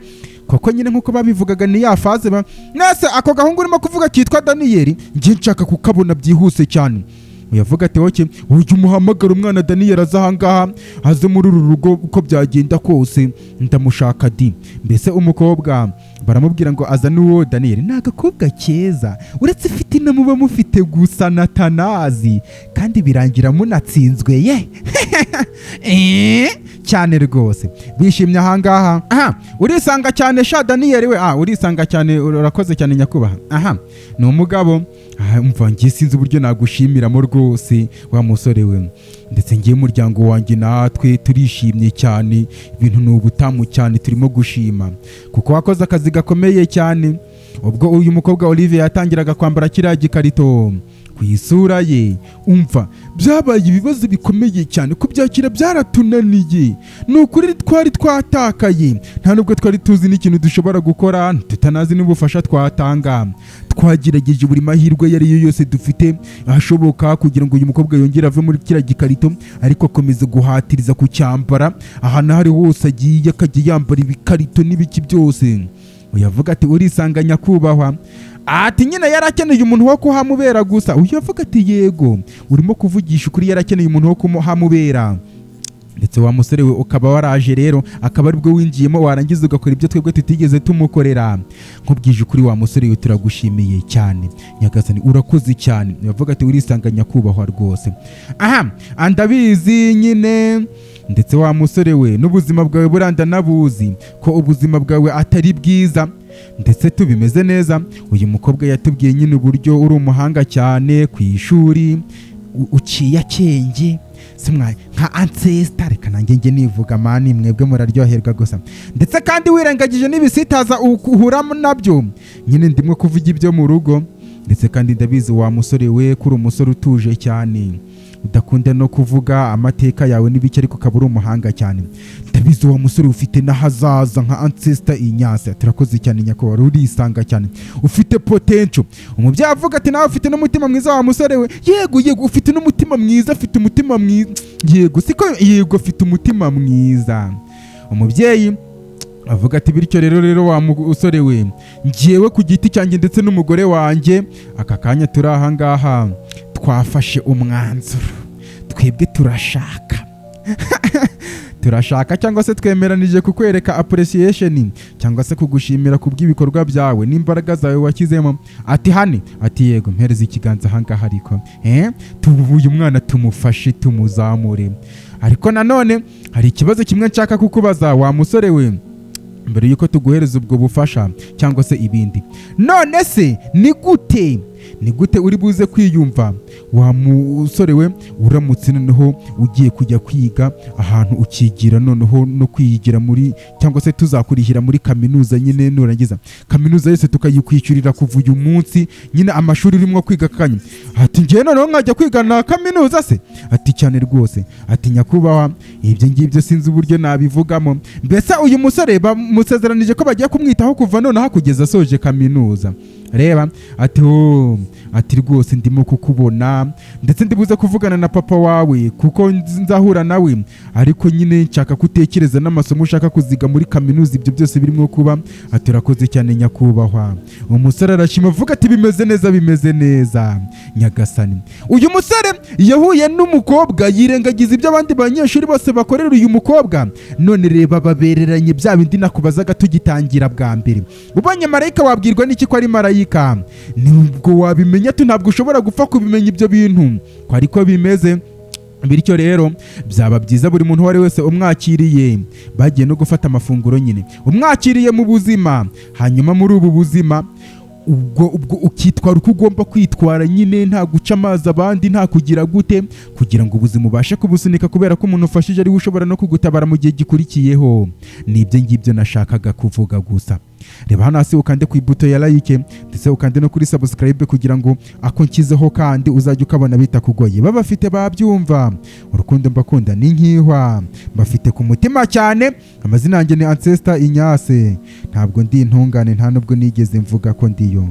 Koko nyine nk'uko babivugaga, ni ya phase ba mwese. Ako gahungu urimo kuvuga kitwa Daniyeli, njye nshaka kukabona byihuse cyane. Uyavuga ati: "Okay, ujya umuhamagara umwana Daniyeli aze ahangaha, aze muri uru rugo, uko byagenda kose ndamushaka di." Mbese umukobwa baramubwira ngo azane uwo Daniyeli. Ni agakobwa keza, uretse ifite ina muba mufite gusa na tanazi, kandi birangira munatsinzwe ye. Cyane rwose bishimye ahangaha. Aha urisanga cyane sha Daniyeli we. Ah, urisanga cyane, urakoze cyane nyakubahwa. Aha ni umugabo. Ah, umva, ngiye sinzi uburyo nagushimiramo rwose wa musore we, ndetse ngiye umuryango wanjye natwe turishimye cyane, ibintu ni ubutamu cyane, turimo gushima kuko wakoze akazi gakomeye cyane. Ubwo uyu mukobwa Olivier yatangiraga kwambara kiriya gikarito ku isura ye, umva, byabaye ibibazo bikomeye cyane, kubyakira byaratunaniye. Ni ukuri twari twatakaye, nta nubwo twari tuzi n'ikintu dushobora gukora, tutanazi n'ubufasha twatanga. Twagerageje buri mahirwe ayo ari yo yose dufite ashoboka kugira ngo uyu mukobwa yongere ave muri kiriya gikarito, ariko akomeza guhatiriza kucyambara. Ahantu aho ari hose agiye akajya yambara ibikarito n'ibiki byose. Uyavuga ati: "Urisanga nyakubahwa." Ati: "Nyine yari akeneye umuntu wo kuhamubera gusa." Uyu avuga ati: "Yego, urimo kuvugisha ukuri, yari akeneye umuntu wo kuhamubera, ndetse wa musore we ukaba waraje rero, akaba aribwo winjiyemo, warangiza ugakora ibyo twebwe tutigeze tumukorera. Nkubwije ukuri wa musore we, turagushimiye cyane. Nyagasani, urakoze cyane." Yavuga ati: "Urisanga nyakubahwa rwose." Aha andabizi nyine, ndetse wa musore we n'ubuzima bwawe buranda nabuzi ko ubuzima bwawe atari bwiza, ndetse tubimeze neza. Uyu mukobwa yatubwiye nyine uburyo uri umuhanga cyane ku ishuri, uciye akenge simwa nka ancestor. Reka nanjye njye nivuga man, mwebwe muraryoherwa gusa. Ndetse kandi wirengagije n'ibisitaza uhura nabyo nyine, ndimo kuvuga ibyo mu rugo. Ndetse kandi ndabizi wa musore we ko uri umusore utuje cyane, udakunda no kuvuga amateka yawe n'ibiki, ariko ukaba uri umuhanga cyane. Ndabizi wa musore ufite n'ahazaza nka ancestor Inyase. Turakoze cyane nyakubahwa, urisanga cyane, ufite potential. Umubyeyi avuga ati: "Nawe ufite n'umutima mwiza wa musore we." Yego yego, ufite n'umutima mwiza, afite umutima mwiza. Yego siko, yego, afite umutima mwiza. Umubyeyi avuga ati: "Bityo rero wa musore we, njyewe ku giti cyanjye ndetse n'umugore wanjye, aka kanya turi aha ngaha twafashe umwanzuro. Twebwe turashaka cyangwa se twemeranije kukwereka appreciation cyangwa se kugushimira ku bw'ibikorwa byawe n'imbaraga zawe washyizemo." Ati: "Honey." Ati: "Yego, mpereza ikiganza ahangaha." Ariko tubuye umwana tumufashe tumuzamure, ariko nanone hari ikibazo kimwe nshaka kukubaza wa musore we. Mbere yuko tuguhereza ubwo bufasha cyangwa se ibindi. None se ni gute uri buze kwiyumva, wa musore we, uramutse noneho ugiye kujya kwiga ahantu, ukigira noneho no kwiyigira muri, cyangwa se tuzakurihira muri kaminuza nyine, nurangiza kaminuza yose tukayikwishyurira kuva uyu munsi nyine, amashuri urimo kwiga akanya? Ati: "Ngiye noneho nkajya kwiga na kaminuza se?" Ati: "Cyane rwose." Ati: "Nyakubahwa, ibyo ngibyo sinzi uburyo nabivugamo." Mbese uyu musore bamusezeranije ko bagiye kumwitaho kuva nonaha kugeza asoje kaminuza. Reba, ati: "Oh," ati: "rwose ndimo kukubona, ndetse ndibuze kuvugana na papa wawe kuko nzahura nawe, ariko nyine nshaka kutekereza n'amasomo ushaka kuziga muri kaminuza, ibyo byose birimo kuba." Ati: "Urakoze cyane, nyakubahwa." Umusore arashima, avuga ati: "Bimeze neza, bimeze neza, nyagasani." Uyu musore yahuye n'umukobwa, yirengagiza ibyo abandi banyeshuri bose bakorera uyu mukobwa. None reba, babereranye. Bya bindi nakubazaga tugitangira bwa mbere: ubonye marayika wabwirwa n'iki ko ari marayika? Nibwo wabimenya tu, ntabwo ushobora gupfa kubimenya ibyo bintu ko ariko bimeze. Bityo rero byaba byiza buri muntu uwo ari wese umwakiriye, bagiye no gufata amafunguro nyine, umwakiriye mu buzima, hanyuma muri ubu buzima ubwo ukitwara uko ugomba kwitwara nyine, nta guca amazi abandi, nta kugira gute, kugira ngo ubuzima ubashe kubusunika, kubera ko umuntu ufashije ariwe ushobora no kugutabara mu gihe gikurikiyeho. Ni ibyo ngibyo nashakaga kuvuga gusa. Reba hano hasi, ukande ku ibuto ya like, ndetse ukande no kuri subscribe, kugira ngo ako nshyizeho kandi uzajye ukabona bitakugoye. Baba bafite babyumva, urukundo mbakunda ni nkihwa, mbafite ku mutima cyane. Amazina yanjye ni Ancestor Inyase. Ntabwo ndi intungane, nta nubwo nigeze mvuga ko ndiyo.